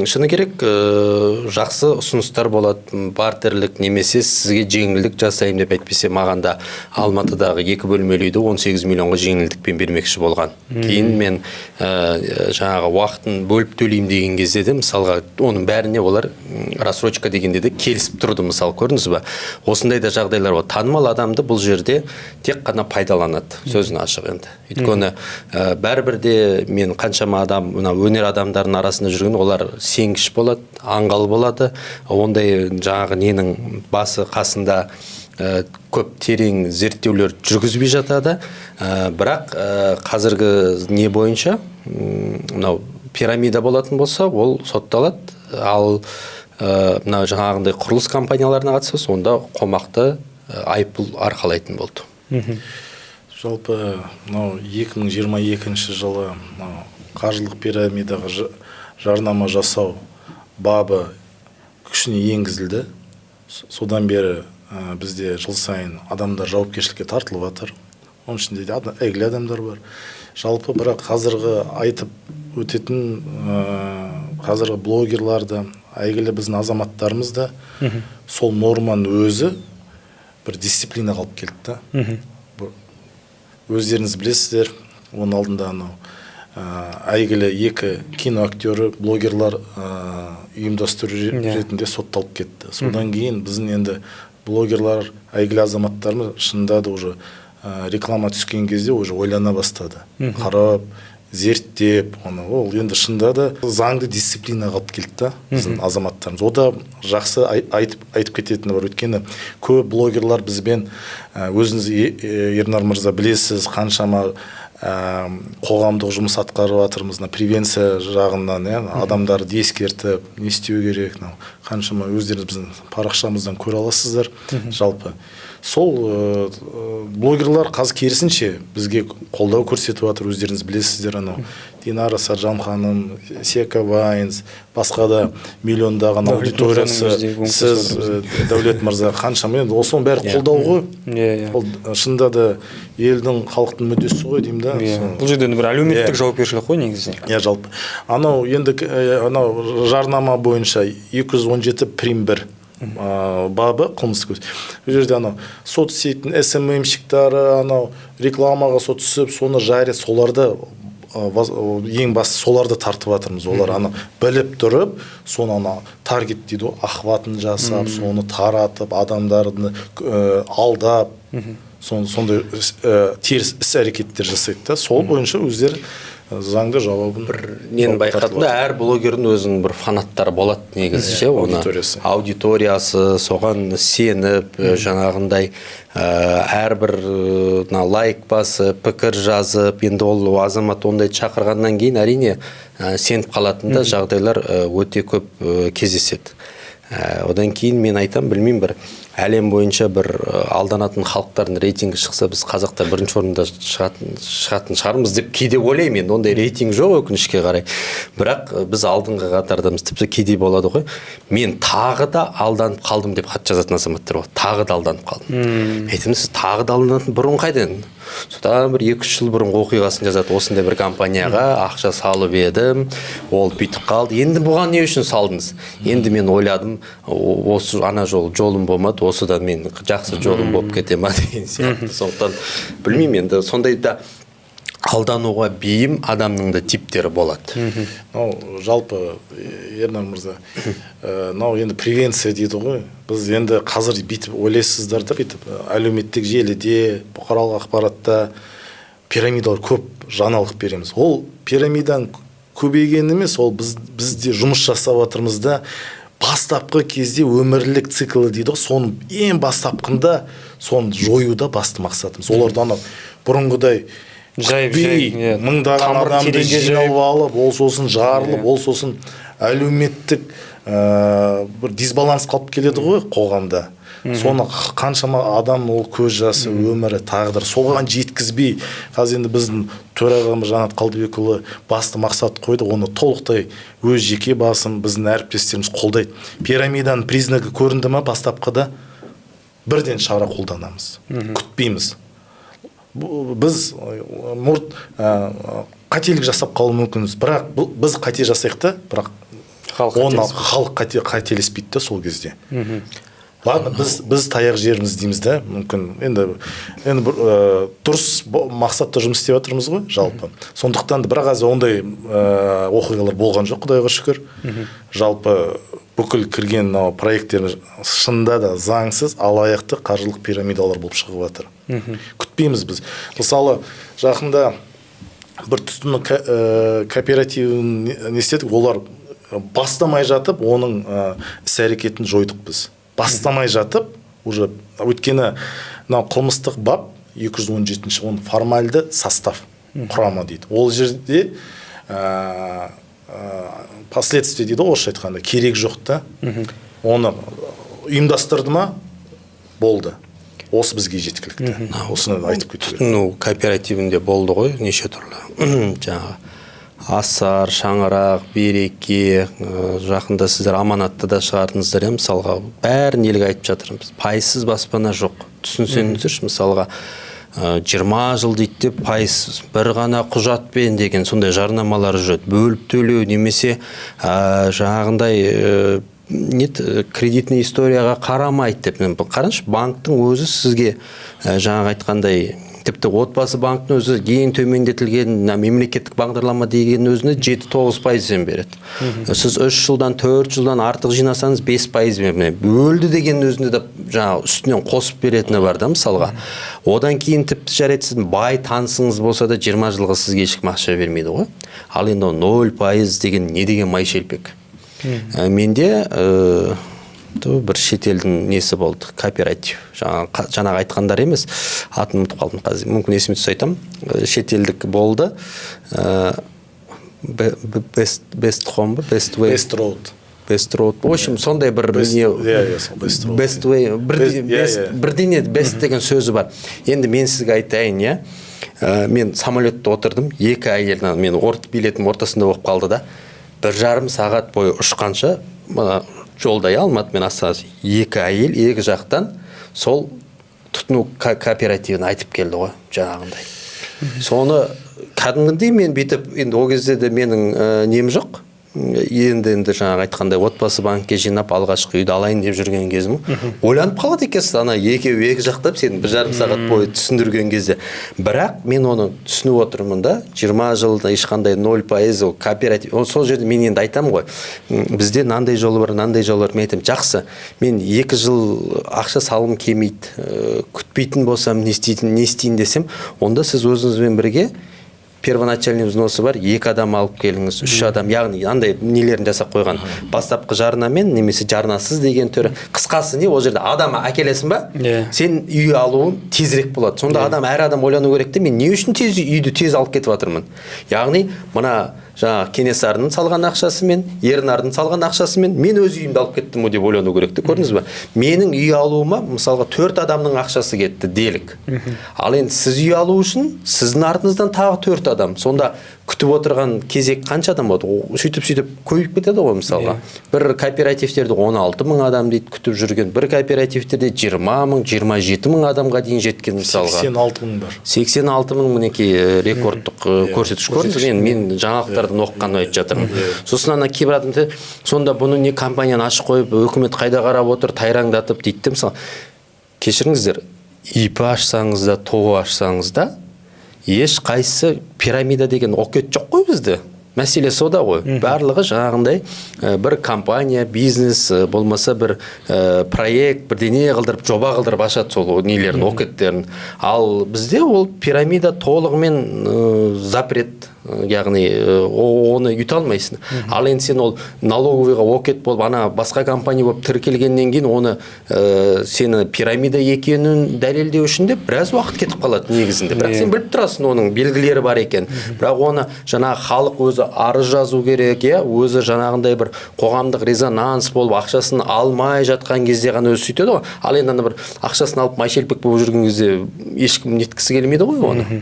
шыны керек, жақсы ұсыныстар болады, бартерлік немесе сізге жеңілдік жасаймын деп. Әйтпесе маған да Алматыдағы екі бөлмелі үйді 18 миллионға жеңілдікпен бермекші болған. Кейін мен жаңағы уақытын бөліп төлеймін деген кезде де, мысалға, оның бәріне олар рассрочка дегенде де келісіп тұрды, мысалы, көрдіңіз ба? Осындай да жағдайлар болады. Танымал адамды бұл жерде тек қана пайдаланады, сөзін ашық енді. Өйткені бәрібір де мен қаншама адам, мына өнер адамдарының арасында жүрген, олар сенгіш болады, аңғал болады. Ондай жаңағы ненің басы қасында көп терең зерттеулер жүргізбей жатады. Бірақ қазіргі не бойынша, мынау пирамида болатын болса, ол сотталады. Ал мына жаңағындай құрылыс компанияларына қатысты болса, онда қомақты айыппұл арқалайтын болды. Жалпы мынау 2022 жылы мынау қаржылық пирамидаға жарнама жасау бабы күшіне енгізілді. Содан бері бізде жыл сайын адамдар жауапкершілікке тартылып жатыр, оның ішінде де әйгілі адамдар бар жалпы. Бірақ қазіргі айтып өтетін, қазіргі блогерлар да, әйгілі біздің азаматтарымыз да, сол норманың өзі бір дисциплина қалып келді да. Өздеріңіз білесіздер, оның алдында анау әйгілі екі кино актері, блогерлар ұйымдастыру ретінде сотталып кетті. Содан кейін біздің енді блогерлар, әйгілі азаматтарымыз шынында да уже реклама түскен кезде уже ойлана бастады, қарап, зерттеп оны. Ол енді шынында да заңды дисциплина қалып келді да біздің азаматтарымыз. О да жақсы, айтып кететіні бар, өйткені көп блогерлар бізбен, өзіңіз, Ернар мырза, білесіз, қаншама қоғамдық жұмыс атқарып жатырмыз мына превенция жағынан, иә, адамдарды ескертіп, не істеу керек, мынау қаншама өздеріңіз біздің парақшамыздан көре аласыздар. Жалпы сол блогерлар қазір керісінше бізге қолдау көрсетіп жатыр. Өздеріңіз білесіздер, анау Динара Саржан ханым, Сека Вайнс, басқа да миллиондаған Дәулет аудиториясы, мырзаның өзі де сіз, көмектесіп Дәулет мырза, қаншама енді осының бәрі қолдау ғой. иә иә Ол шынында да елдің, халықтың мүддесі ғой деймін да. Бұл жерде енді бір әлеуметтік жауапкершілік қой негізі. Иә, жалпы анау енді анау жарнама бойынша 217 прим 1 бабы қылмыстық кодекс. Бұл жерде анау соцсеттің СММщиктары, анау рекламаға со түсіп, соны жария, соларды ең басты соларды тартып жатырмыз. Олар ана біліп тұрып, соны ана таргет дейді ғой, охватын жасап, соны таратып, адамдарды алдап, сондай теріс іс әрекеттер жасайды да. Сол бойынша өздері Заңды жауабын бір нені байқадым да, әр блогердің өзінің бір фанаттары болады негізі ше, оны аудиториясы. Аудиториясы соған сеніп, жаңағындай әрбір мына лайк басып, пікір жазып, енді ол азамат ондай шақырғаннан кейін, әрине, сеніп қалатын да жағдайлар өте көп кездеседі. Одан кейін мен айтам, білмеймін, бір әлем бойынша бір алданатын халықтардың рейтингі шықса, біз қазақтар бірінші орында шығатын шығармыз деп кейде ойлаймын. Енді ондай рейтинг жоқ, өкінішке қарай, бірақ біз алдыңғы қатардамыз. Тіпті кейде болады ғой, «Мен тағы да алданып қалдым» деп хат жазатын азаматтар болады. «Тағы да алданып қалдым». Мен айтамын: «Сіз тағы да алданатын бұрын қайда едің?» Содан бір 2-3 жыл бұрынғы оқиғасын жазады: «Осындай бір компанияға ақша салып едім, ол бүйтіп қалды». «Енді бұған не үшін салдыңыз?» «Енді мен ойладым, осы ана жол жолым болмады, осыдан мен жақсы жолым болып кете ма» деген сияқты. Сондықтан білмеймін, енді сондай да алдануға бейім адамның да типтері болады. Мынау жалпы, Ернар мырза, мынау енді превенция дейді ғой. Біз енді қазір бүйтіп ойлайсыздар да, бүйтіп әлеуметтік желіде, бұқаралық ақпаратта пирамидалар көп, жаңалық береміз. Ол пирамиданың көбейгені емес, ол біз бізде жұмыс жасап жатырмыз да, бастапқы кезде өмірлік циклі дейді ғой, соның ең бастапқында соны жоюда басты мақсатымыз. Оларды анау бұрынғыдай жайып, күтпей, жайып, иә. мыңдаған Тамырын адамды тереңге жинап жайып. алып, ол сосын жарылып, ол сосын әлеуметтік бір дисбаланс қалып келеді ғой қоғамда. Соны қаншама адам, ол көз жасы, өмірі, тағдыры, соған жеткізбей, қазір енді біздің төрағамыз Жанат Қалдыбекұлы басты мақсат қойды, оны толықтай өз жеке басым, біздің әріптестеріміз қолдайды. Пирамиданың признагы көрінді ма бастапқыда, бірден шара қолданамыз, күтпейміз. Біз мұрт қателік жасап қалуы мүмкінбіз, бірақ біз қате жасайық та, бірақ халық оны қателеспейді. Халық қателеспейді да сол кезде. Ладно, біз таяқ жерміз дейміз да, мүмкін енді бір, дұрыс мақсатта жұмыс істеп жатырмыз ғой жалпы. Сондықтан да, бірақ қазір ондай оқиғалар болған жоқ, құдайға шүкір. Жалпы бүкіл кірген мынау проекттеріміз шынында да заңсыз алаяқтық, қаржылық пирамидалар болып шығып жатыр. Күтпейміз біз. Мысалы, жақында бір тұтыну кооперативін не істедік, олар бастамай жатып оның іс әрекетін жойдық біз, бастамай жатып уже. Өйткені мынау қылмыстық бап 217-ші, оның формальды состав, құрамы дейді. Ол жерде последствия дейді ғой орысша айтқанда, керек жоқ та. Оны ұйымдастырды ма, болды, осы бізге жеткілікті. Осыны айтып кету керек. Тұтыну кооперативінде болды ғой неше түрлі, жаңағы Асар, Шаңырақ, Береке, жақында сіздер Аманатты да шығардыңыздар, иә. Мысалға, бәрін елге айтып жатырмыз: пайызсыз баспана жоқ, түсінсеңіздерші. Мысалға, 20 жыл дейді де, пайызсыз бір ғана құжатпен деген сондай жарнамалар жүреді. Бөліп төлеу немесе жаңағындай не еді, кредитный историяға қарамайды деп. Мен қараңызшы, банктің өзі сізге жаңағы айтқандай, тіпті Отбасы банктің өзі ең төмендетілген мына мемлекеттік бағдарлама деген өзіне 7-9 пайызбен береді. Сіз 3 жылдан, 4 жылдан артық жинасаңыз, 5 пайызбен. Міне, өлді деген өзінде де жаңағы үстінен қосып беретіні бар да. Мысалға, одан кейін тіпті, жарайды, сіздің бай танысыңыз болса да, 20 жылға сізге ешкім ақша бермейді ғой. Ал енді 0% деген не деген май шелпек? Менде бір шетелдің несі болды, кооператив, жаңағы жаңағы айтқандар емес, атын ұмытып қалдым қазір, мүмкін есіме түссе айтамын. Шетелдік болды. Best Home ба, Best Way? Best Road. Best Road, в общем, сондай бір не. Иә, сол Best Road. Best Way бір, иә, best, иә. Бірдеңе best деген сөзі бар. Енді мен сізге айтайын, иә. Мен самолетте отырдым, екі әйел, мен билетім ортасында болып қалды да, 1,5 сағат бойы ұшқанша мына жолда, иә, Алматы мен Астана, екі әйел екі жақтан сол тұтыну кооперативін айтып келді ғой жаңағындай. Соны кәдімгідей мен бүйтіп, енді ол кезде де менің нем жоқ, енді жаңағы айтқандай, Отбасы банкке жинап, алғашқы үйді алайын деп жүрген кезім. Ойланып қалады екенсіз, ана екеуі екі жақтап сені 1,5 сағат бойы түсіндірген кезде. Бірақ мен оны түсініп отырмын да, 20 жылда ешқандай 0% ол кооператив. Ол сол жерде мен енді айтамын ғой, бізде мынандай жолы бар, мынандай жолы бар. Мен айтамын: «Жақсы, мен 2 жыл ақша салғым келмейді, күтпейтін болсам, не істейтін, не істейін?» десем, онда сіз өзіңізбен бірге Первоначальный взносы бар, екі адам алып келіңіз, үш адам, яғни андай нелерін жасап қойған, бастапқы жарнамен немесе жарнасыз деген түрі. Қысқасы не, ол жерде адам әкелесің ба, сен үй алуың тезірек болады. Сонда адам, әр адам ойлану керек те, мен не үшін тез үйді тез алып кетіп жатырмын? Яғни мына жаңағы Кенесарының салған ақшасымен, Ернардың салған ақшасымен мен өз үйімді алып кеттім ғой деп ойлану керек те. Көрдіңіз ба, менің үй алуыма, мысалға, төрт адамның ақшасы кетті делік. Ал енді сіз үй алу үшін сіздің артыңыздан тағы төрт адам, сонда күтіп отырған кезек қанша адам болады? Сөйтіп сөйтіп көбейіп кетеді ғой. Мысалға, бір кооперативтерде 16 мың адам дейді күтіп жүрген, бір кооперативтерде 20 мың, 27 мың адамға дейін жеткен мысалға. 86 мың бар. 86 мың, мінекей, рекордтық көрсеткіш, көрдіңіз бе? Мен жаңалықтардан оқығанын айтып жатырмын. Сосын ана кейбір адамдар: «Сонда бұны не, компанияны ашып қойып, өкімет қайда қарап отыр тайраңдатып?» – дейді де. Мысалы, кешіріңіздер, ИП ашсаңыз да, ТОО ашсаңыз да, ешқайсысы пирамида деген ОКЭД жоқ қой бізде. Мәселе сода ғой. Барлығы жаңағындай бір компания, бизнес, болмаса бір проект, бірдеңе қылдырып, жоба қылдырып ашады сол нелерін, ОКЭДтерін. Ал бізде ол пирамида толығымен запрет, яғни оны өйте алмайсың. Ал енді сен ол налоговыйға ОКЭД болып, ана басқа компания болып тіркелгеннен кейін, оны сені пирамида екенін дәлелдеу үшін де біраз уақыт кетіп қалады негізінде. Бірақ сен біліп тұрасың, оның белгілері бар екен. Бірақ оны жаңағы халық өзі арыз жазу керек, иә, өзі жаңағындай бір қоғамдық резонанс болып, ақшасын алмай жатқан кезде ғана өзі сөйтеді ғой. Ал енді ана бір ақшасын алып, майшелпек болып жүрген кезде ешкім неткісі келмейді ғой оны.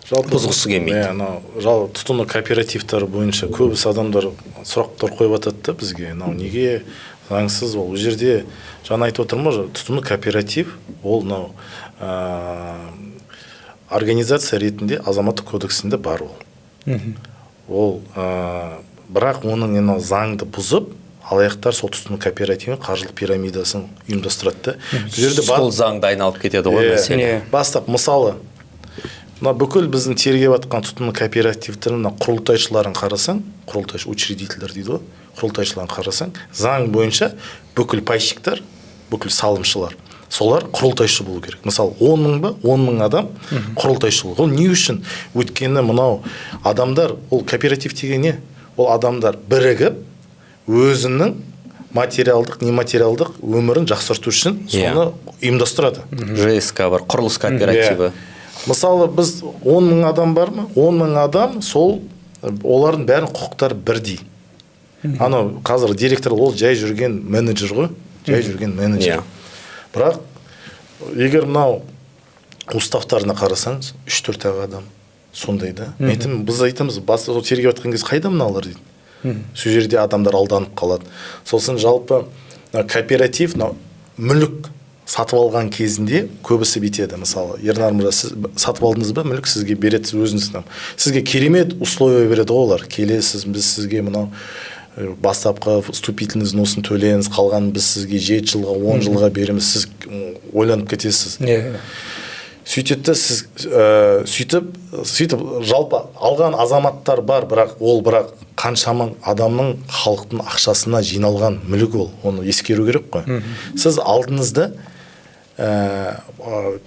Жалпы Бұзғысы келмейді. Иә, анау жалпы тұтыну кооперативтері бойынша көбісі адамдар сұрақтар қойып жатады да бізге: мынау неге заңсыз ол? Ол жерде жаңа айтып отырмын ғой, тұтыну кооператив ол мынау организация ретінде Азаматтық кодексінде бар ол. Ол бірақ оның мынау заңды бұзып, алаяқтар сол тұтыну кооперативін, қаржылық пирамидасын ұйымдастырады да. Бұл жерде Сол заңды айналып кетеді ғой мәселе. Бастап, мысалы, мына бүкіл біздің тергеп жатқан тұтыну кооперативтерінің мына құрылтайшыларын қарасаң, құрылтайшы, учредительдер дейді ғой, құрылтайшыларын қарасаң, заң бойынша бүкіл пайщиктар, бүкіл салымшылар, солар құрылтайшы болу керек. Мысалы, 10 мың ба, 10 мың адам құрылтайшы болу. Ол не үшін? Өйткені мынау адамдар, ол кооператив деген не? Ол адамдар бірігіп, өзінің материалдық, нематериалдық өмірін жақсарту үшін соны ұйымдастырады. ЖСК бар, құрылыс кооперативі. Иә. Мысалы, біз 10 мың адам бар ма, 10 мың адам, сол олардың бәрінің құқықтары бірдей. Анау қазір директор ол жай жүрген менеджер ғой, жай жүрген менеджер. Бірақ егер мынау уставтарына қарасаң, үш төрт ақ адам сондай да. Мен айтамын, біз айтамыз, бас сол тергеп жатқан кезде: «Қайда мыналар?» – дейді. Сол жерде адамдар алданып қалады. Сосын жалпы мына кооператив мынау мүлік сатып алған кезінде көбісі бүйтеді. Мысалы, Ернар мырза, сіз сатып алдыңыз ба, мүлік сізге береді, сіз өзіңіз там, сізге керемет условия береді ғой олар. Келесіз, біз сізге мынау бастапқы вступительный взносын төлеңіз, қалғанын біз сізге 7 жылға, 10 жылға береміз. Сіз ойланып кетесіз. Сөйтеді да, сіз сөйтіп сөйтіп жалпы алған азаматтар бар. Бірақ ол, бірақ қаншама адамның, халықтың ақшасына жиналған мүлік ол, оны ескеру керек қой. Сіз алдыңызда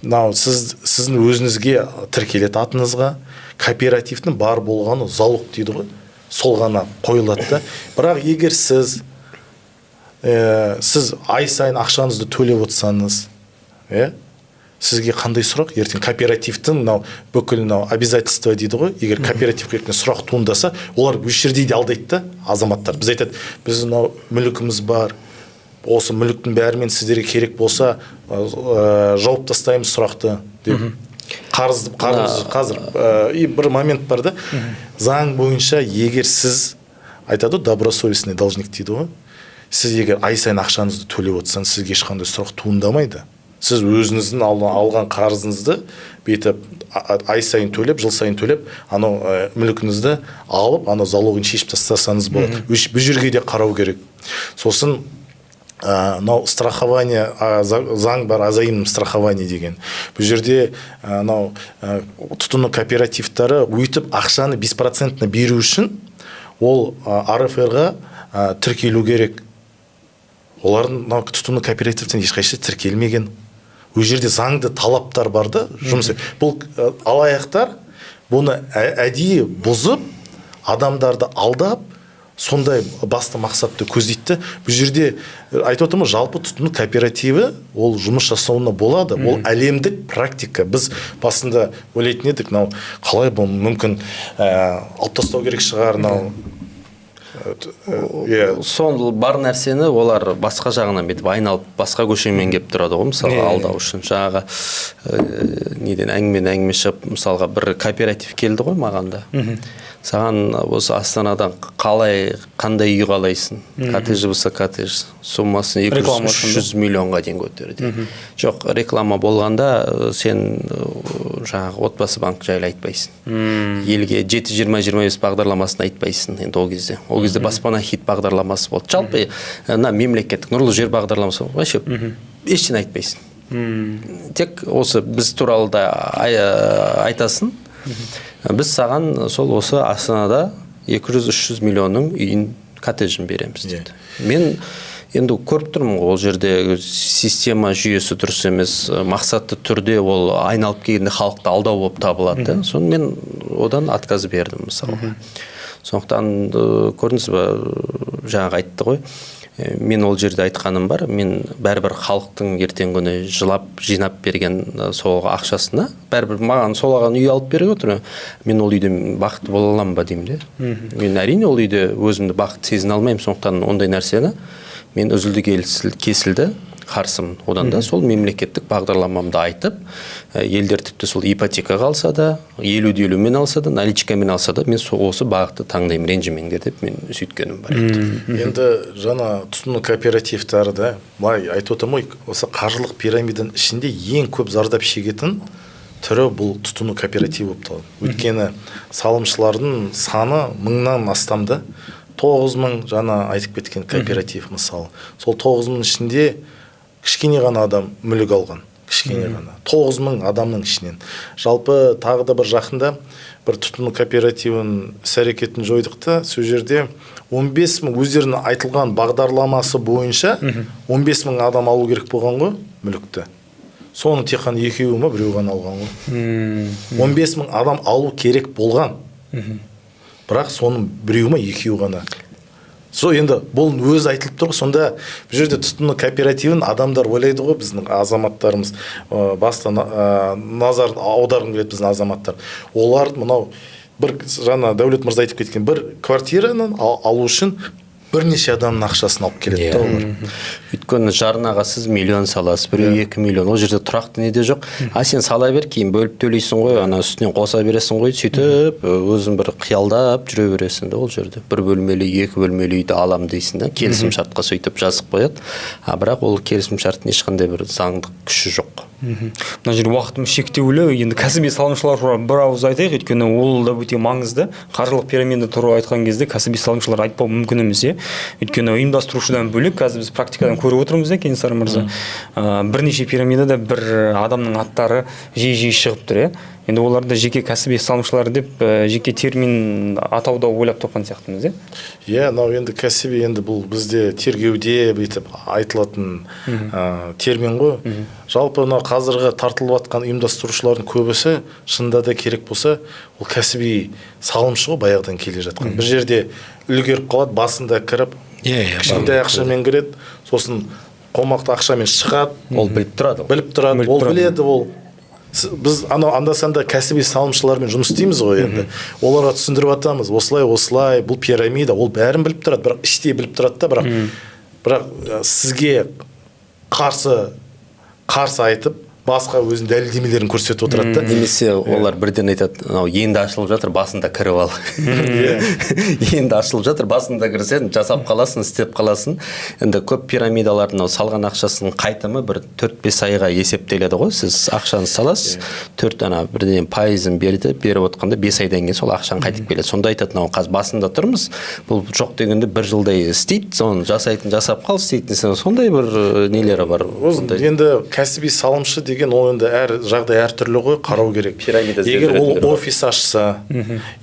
мынау сіз, сіздің өзіңізге тіркеледі, атыңызға кооперативтің бар болғаны залог дейді ғой, сол ғана қойылады да. Бірақ егер сіз сіз ай сайын ақшаңызды төлеп отырсаңыз, иә, сізге қандай сұрақ? Ертең кооперативтің мынау бүкіл мынау обязательство дейді ғой, егер кооперативке ертең сұрақ туындаса, олар осы жерде де алдайды да азаматтар. Біз айтады: «Біз мынау мүлкіміз бар, осы мүліктің бәрімен сіздерге керек болса, жауып тастаймыз сұрақты», – деп. Қарыз, қарыз қазір и бір момент бар да, заң бойынша егер сіз, айтады ғой, добросовестный должник дейді ғой, сіз егер ай сайын ақшаңызды төлеп отырсаңыз, сізге ешқандай сұрақ туындамайды. Сіз өзіңіздің алған қарызыңызды бүйтіп ай сайын төлеп, жыл сайын төлеп, анау мүлкіңізді алып, анау залогын шешіп тастасаңыз болады. Бұл жерге де қарау керек. Сосын мынау страхование, заң бар, о взаимном страховании деген. Бұл жерде мынау тұтыну кооперативтары өйтіп ақшаны беспроцентно беру үшін ол РФР-ға тіркелу керек. Олардың мынау тұтыну кооперативтен ешқайсысы тіркелмеген. Ол жерде заңды талаптар бар да жұмыс. Бұл алаяқтар Бұны әдейі бұзып, адамдарды алдап, сондай басты мақсатты көздейді. Бұл жерде айтып отырмын ғой, жалпы тұтыну кооперативі ол жұмыс жасауына болады. Ол әлемдік практика. Біз басында ойлайтын едік, мынау қалай бұл мүмкін, алып тастау керек шығар мынау. Иә. Сол бар нәрсені олар басқа жағынан бүйтіп айналып, басқа көшемен келіп тұрады ғой, мысалға, алдау үшін. Жаңағы неден әңгімеден әңгіме шығып, мысалға, бір кооператив келді ғой маған да. Саған осы Астанадан қалай, қандай үй қалайсың? Коттедж болса, коттедж, суммасын 200, Реклама үшін ба? 300 миллионға дейін көтерді. Жоқ, реклама болғанда сен жаңағы Отбасы банк жайлы айтпайсың, елге 7-20-25 бағдарламасын айтпайсың. Енді ол кезде «Баспана» хит бағдарламасы болды, жалпы мына мемлекеттік «Нұрлы жер» бағдарламасы, вообще ештеңе айтпайсың. Тек осы біз туралы да айтасың. Біз саған сол осы Астанада 200-300 миллионның үйін, коттеджін береміз дейді. Мен енді көріп тұрмын ғой, ол жерде система, жүйесі дұрыс емес, мақсатты түрде ол айналып келгенде халықты алдау болып табылады да. Соны мен одан отказ бердім, мысалға. Сондықтан көрдіңіз ба, жаңағы айтты ғой, мен ол жерде айтқаным бар: мен бәрібір халықтың ертеңгі күні жылап жинап берген сол ақшасына бәрібір маған сол аған үй алып беріп отыр. Мен ол үйде бақытты бола аламын ба деймін де. Мен, әрине, ол үйде өзімді бақытты сезіне алмаймын. Сондықтан ондай нәрсені мен үзілді кесілді қарсымын. Одан да сол мемлекеттік бағдарламамды айтып, елдер тіпті сол ипотекаға алса да, 50-де 50-мен алса да, наличкамен алса да, мен сол осы бағытты таңдаймын, ренжімеңдер деп мен сөйткенім бар еді. Енді жаңа тұтыну кооперативтері да, былай айтып отырмын ғой, осы қаржылық пирамиданың ішінде ең көп зардап шегетін түрі бұл тұтыну кооперативі болып табылады. Өйткені салымшылардың саны мыңнан астам да, 9000 жаңа айтып кеткен кооператив, мысалы. Сол 9000 ішінде кішкене ғана адам мүлік алған, кішкене ғана, 9000 адамның ішінен. Жалпы тағы да бір жақында бір тұтыну кооперативін іс әрекетін жойдық та, сол жерде 15 мың, өздерінің айтылған бағдарламасы бойынша 15 мың адам алу керек болған ғой мүлікті. Соның тек қана екеуі ма, біреу ғана алған ғой. 15 мың адам алу керек болған, бірақ соның біреуі ма, екеуі ғана. Сол енді бұл өзі айтылып тұр ғой. Сонда бұл жерде тұтыну кооперативін адамдар ойлайды ғой, біздің азаматтарымыз, басты назар аударғым келеді, біздің азаматтар, олар мынау бір жаңа Дәулет мырза айтып кеткен бір квартираны алу үшін бірнеше адамның ақшасын алып келеді да олар. Өйткені жарнаға сіз миллион саласыз, біреу 2 миллион, ол жерде тұрақты не де жоқ. А сен сала бер, кейін бөліп төлейсің ғой, ана үстінен қоса бересің ғой, сөйтіп өзің бір қиялдап жүре бересің да. Ол жерде бір бөлмелі, екі бөлмелі үйді алам дейсің да, келісім шартқа сөйтіп жазып қояды. А бірақ ол келісім шарттың ешқандай бір заңдық күші жоқ. Мына жерде уақытымыз шектеулі. Енді кәсіби салымшылар туралы бір ауыз айтайық, өйткені ол да өте маңызды. Қаржылық пирамида туралы айтқан кезде кәсіби салымшылар айтпау мүмкін емес, иә. Өйткені ұйымдастырушыдан бөлек, қазір біз практикадан көріп отырмыз, иә, Кенесары мырза, бірнеше пирамидада бір адамның аттары жиі жиі шығып тұр, иә. Енді оларды жеке кәсіби салымшылар деп жеке термин атауда ойлап тапқан сияқтымыз, иә. Иә, мынау енді кәсіби, енді бұл бізде тергеуде бүйтіп айтылатын термин ғой. Жалпы мынау қазіргі тартылып жатқан ұйымдастырушылардың көбісі, шынында да керек болса, ол кәсіби салымшы ғой баяғыдан келе жатқан. Бір жерде үлгеріп қалады, басында кіріп, Иә, иә, кішкентай ақшамен кіреді, сосын қомақты ақшамен шығады. Ол біліп тұрады. Біліп тұрады. Біліп Ол тұрады. біледі. Ол біз анау анда санда кәсіби салымшылармен жұмыс істейміз ғой. Енді оларға түсіндіріп жатамыз, осылай осылай, бұл пирамида. Ол бәрін біліп тұрады, бірақ іштей біліп тұрады да, бірақ сізге қарсы айтып, басқа өзінің дәлелдемелерін көрсетіп отырады да. Немесе олар бірден айтады: мынау енді ашылып жатыр, басында кіріп ал, енді ашылып жатыр, басында кірсең, жасап қаласың, істеп қаласың. Енді көп пирамидалардың мынау салған ақшасының қайтымы бір 4-5 айға есептеледі ғой. Сіз ақшаны саласыз, төрт ана бірден пайызын берді, беріп отқанда 5 айдан кейін сол ақшаң қайтып келеді. Сонда айтады: мынау қазір басында тұрмыз, бұл жоқ дегенде бір жылдай істейді, соны жасайтын жасап қал, істейтін, сондай бір нелері бар. Енді кәсіби салымшы деген деген ол енді әр жағдай әртүрлі ғой, қарау керек. Пирамида іздеп Егер ол жүретіндер бар. офис ашса,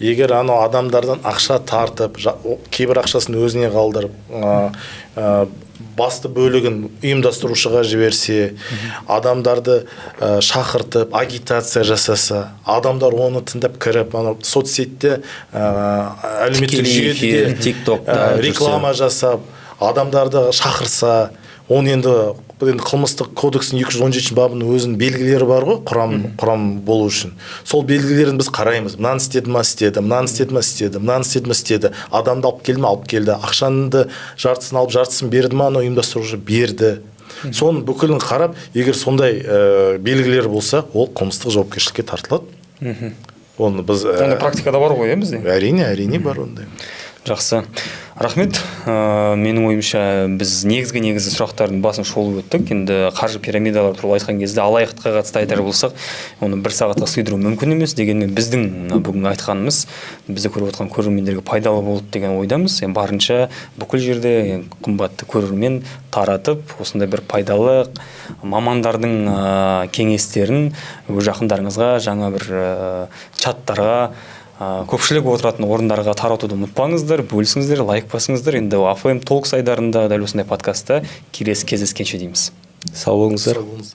егер анау адамдардан ақша тартып, кейбір ақшасын өзіне қалдырып, басты бөлігін ұйымдастырушыға жіберсе, адамдарды шақыртып агитация жасаса, адамдар оны тыңдап кіріп, анау соцсетте, әлеуметтік Тікелей жүйеде, эфир, TikTokта жүрсе. Реклама жасап, адамдарды шақырса, оны енді қылмыстық кодекстің 217 бабының өзінің белгілері бар ғой, құрам болу үшін. Сол белгілерін біз қараймыз: мынаны істеді ма, істеді, мынаны істеді ма, істеді, мынаны істеді ма, істеді, адамды алып келді ма, алып келді, ақшаны жартысын алып, жартысын берді ма анау ұйымдастырушы, берді. Соның бүкілін қарап, егер сондай белгілер болса, ол қылмыстық жауапкершілікке тартылады. Оны біз Ондай практикада бар ғой, иә, бізде? Әрине, бар ондай. Жақсы, рахмет. Менің ойымша, біз негізгі сұрақтардың басын шолып өттік. Енді қаржы пирамидалары туралы айтқан кезде, алаяқтыққа қатысты айтар болсақ, оны бір сағатқа сыйдыру мүмкін емес. Дегенмен біздің мына бүгінгі айтқанымыз бізді көріп отырған көрермендерге пайдалы болды деген ойдамыз. Енді барынша бүкіл жерде, ең қымбатты көрермен, таратып, осындай бір пайдалы мамандардың кеңестерін өз жақындарыңызға, жаңа бір чаттарға, көпшілік отыратын орындарға таратуды ұмытпаңыздар, бөлісіңіздер, лайк басыңыздар. Енді АФМ Talks айдарында дәл осындай подкастта келесі кездескенше дейміз. Сау болыңыздар. Сау болыңыз.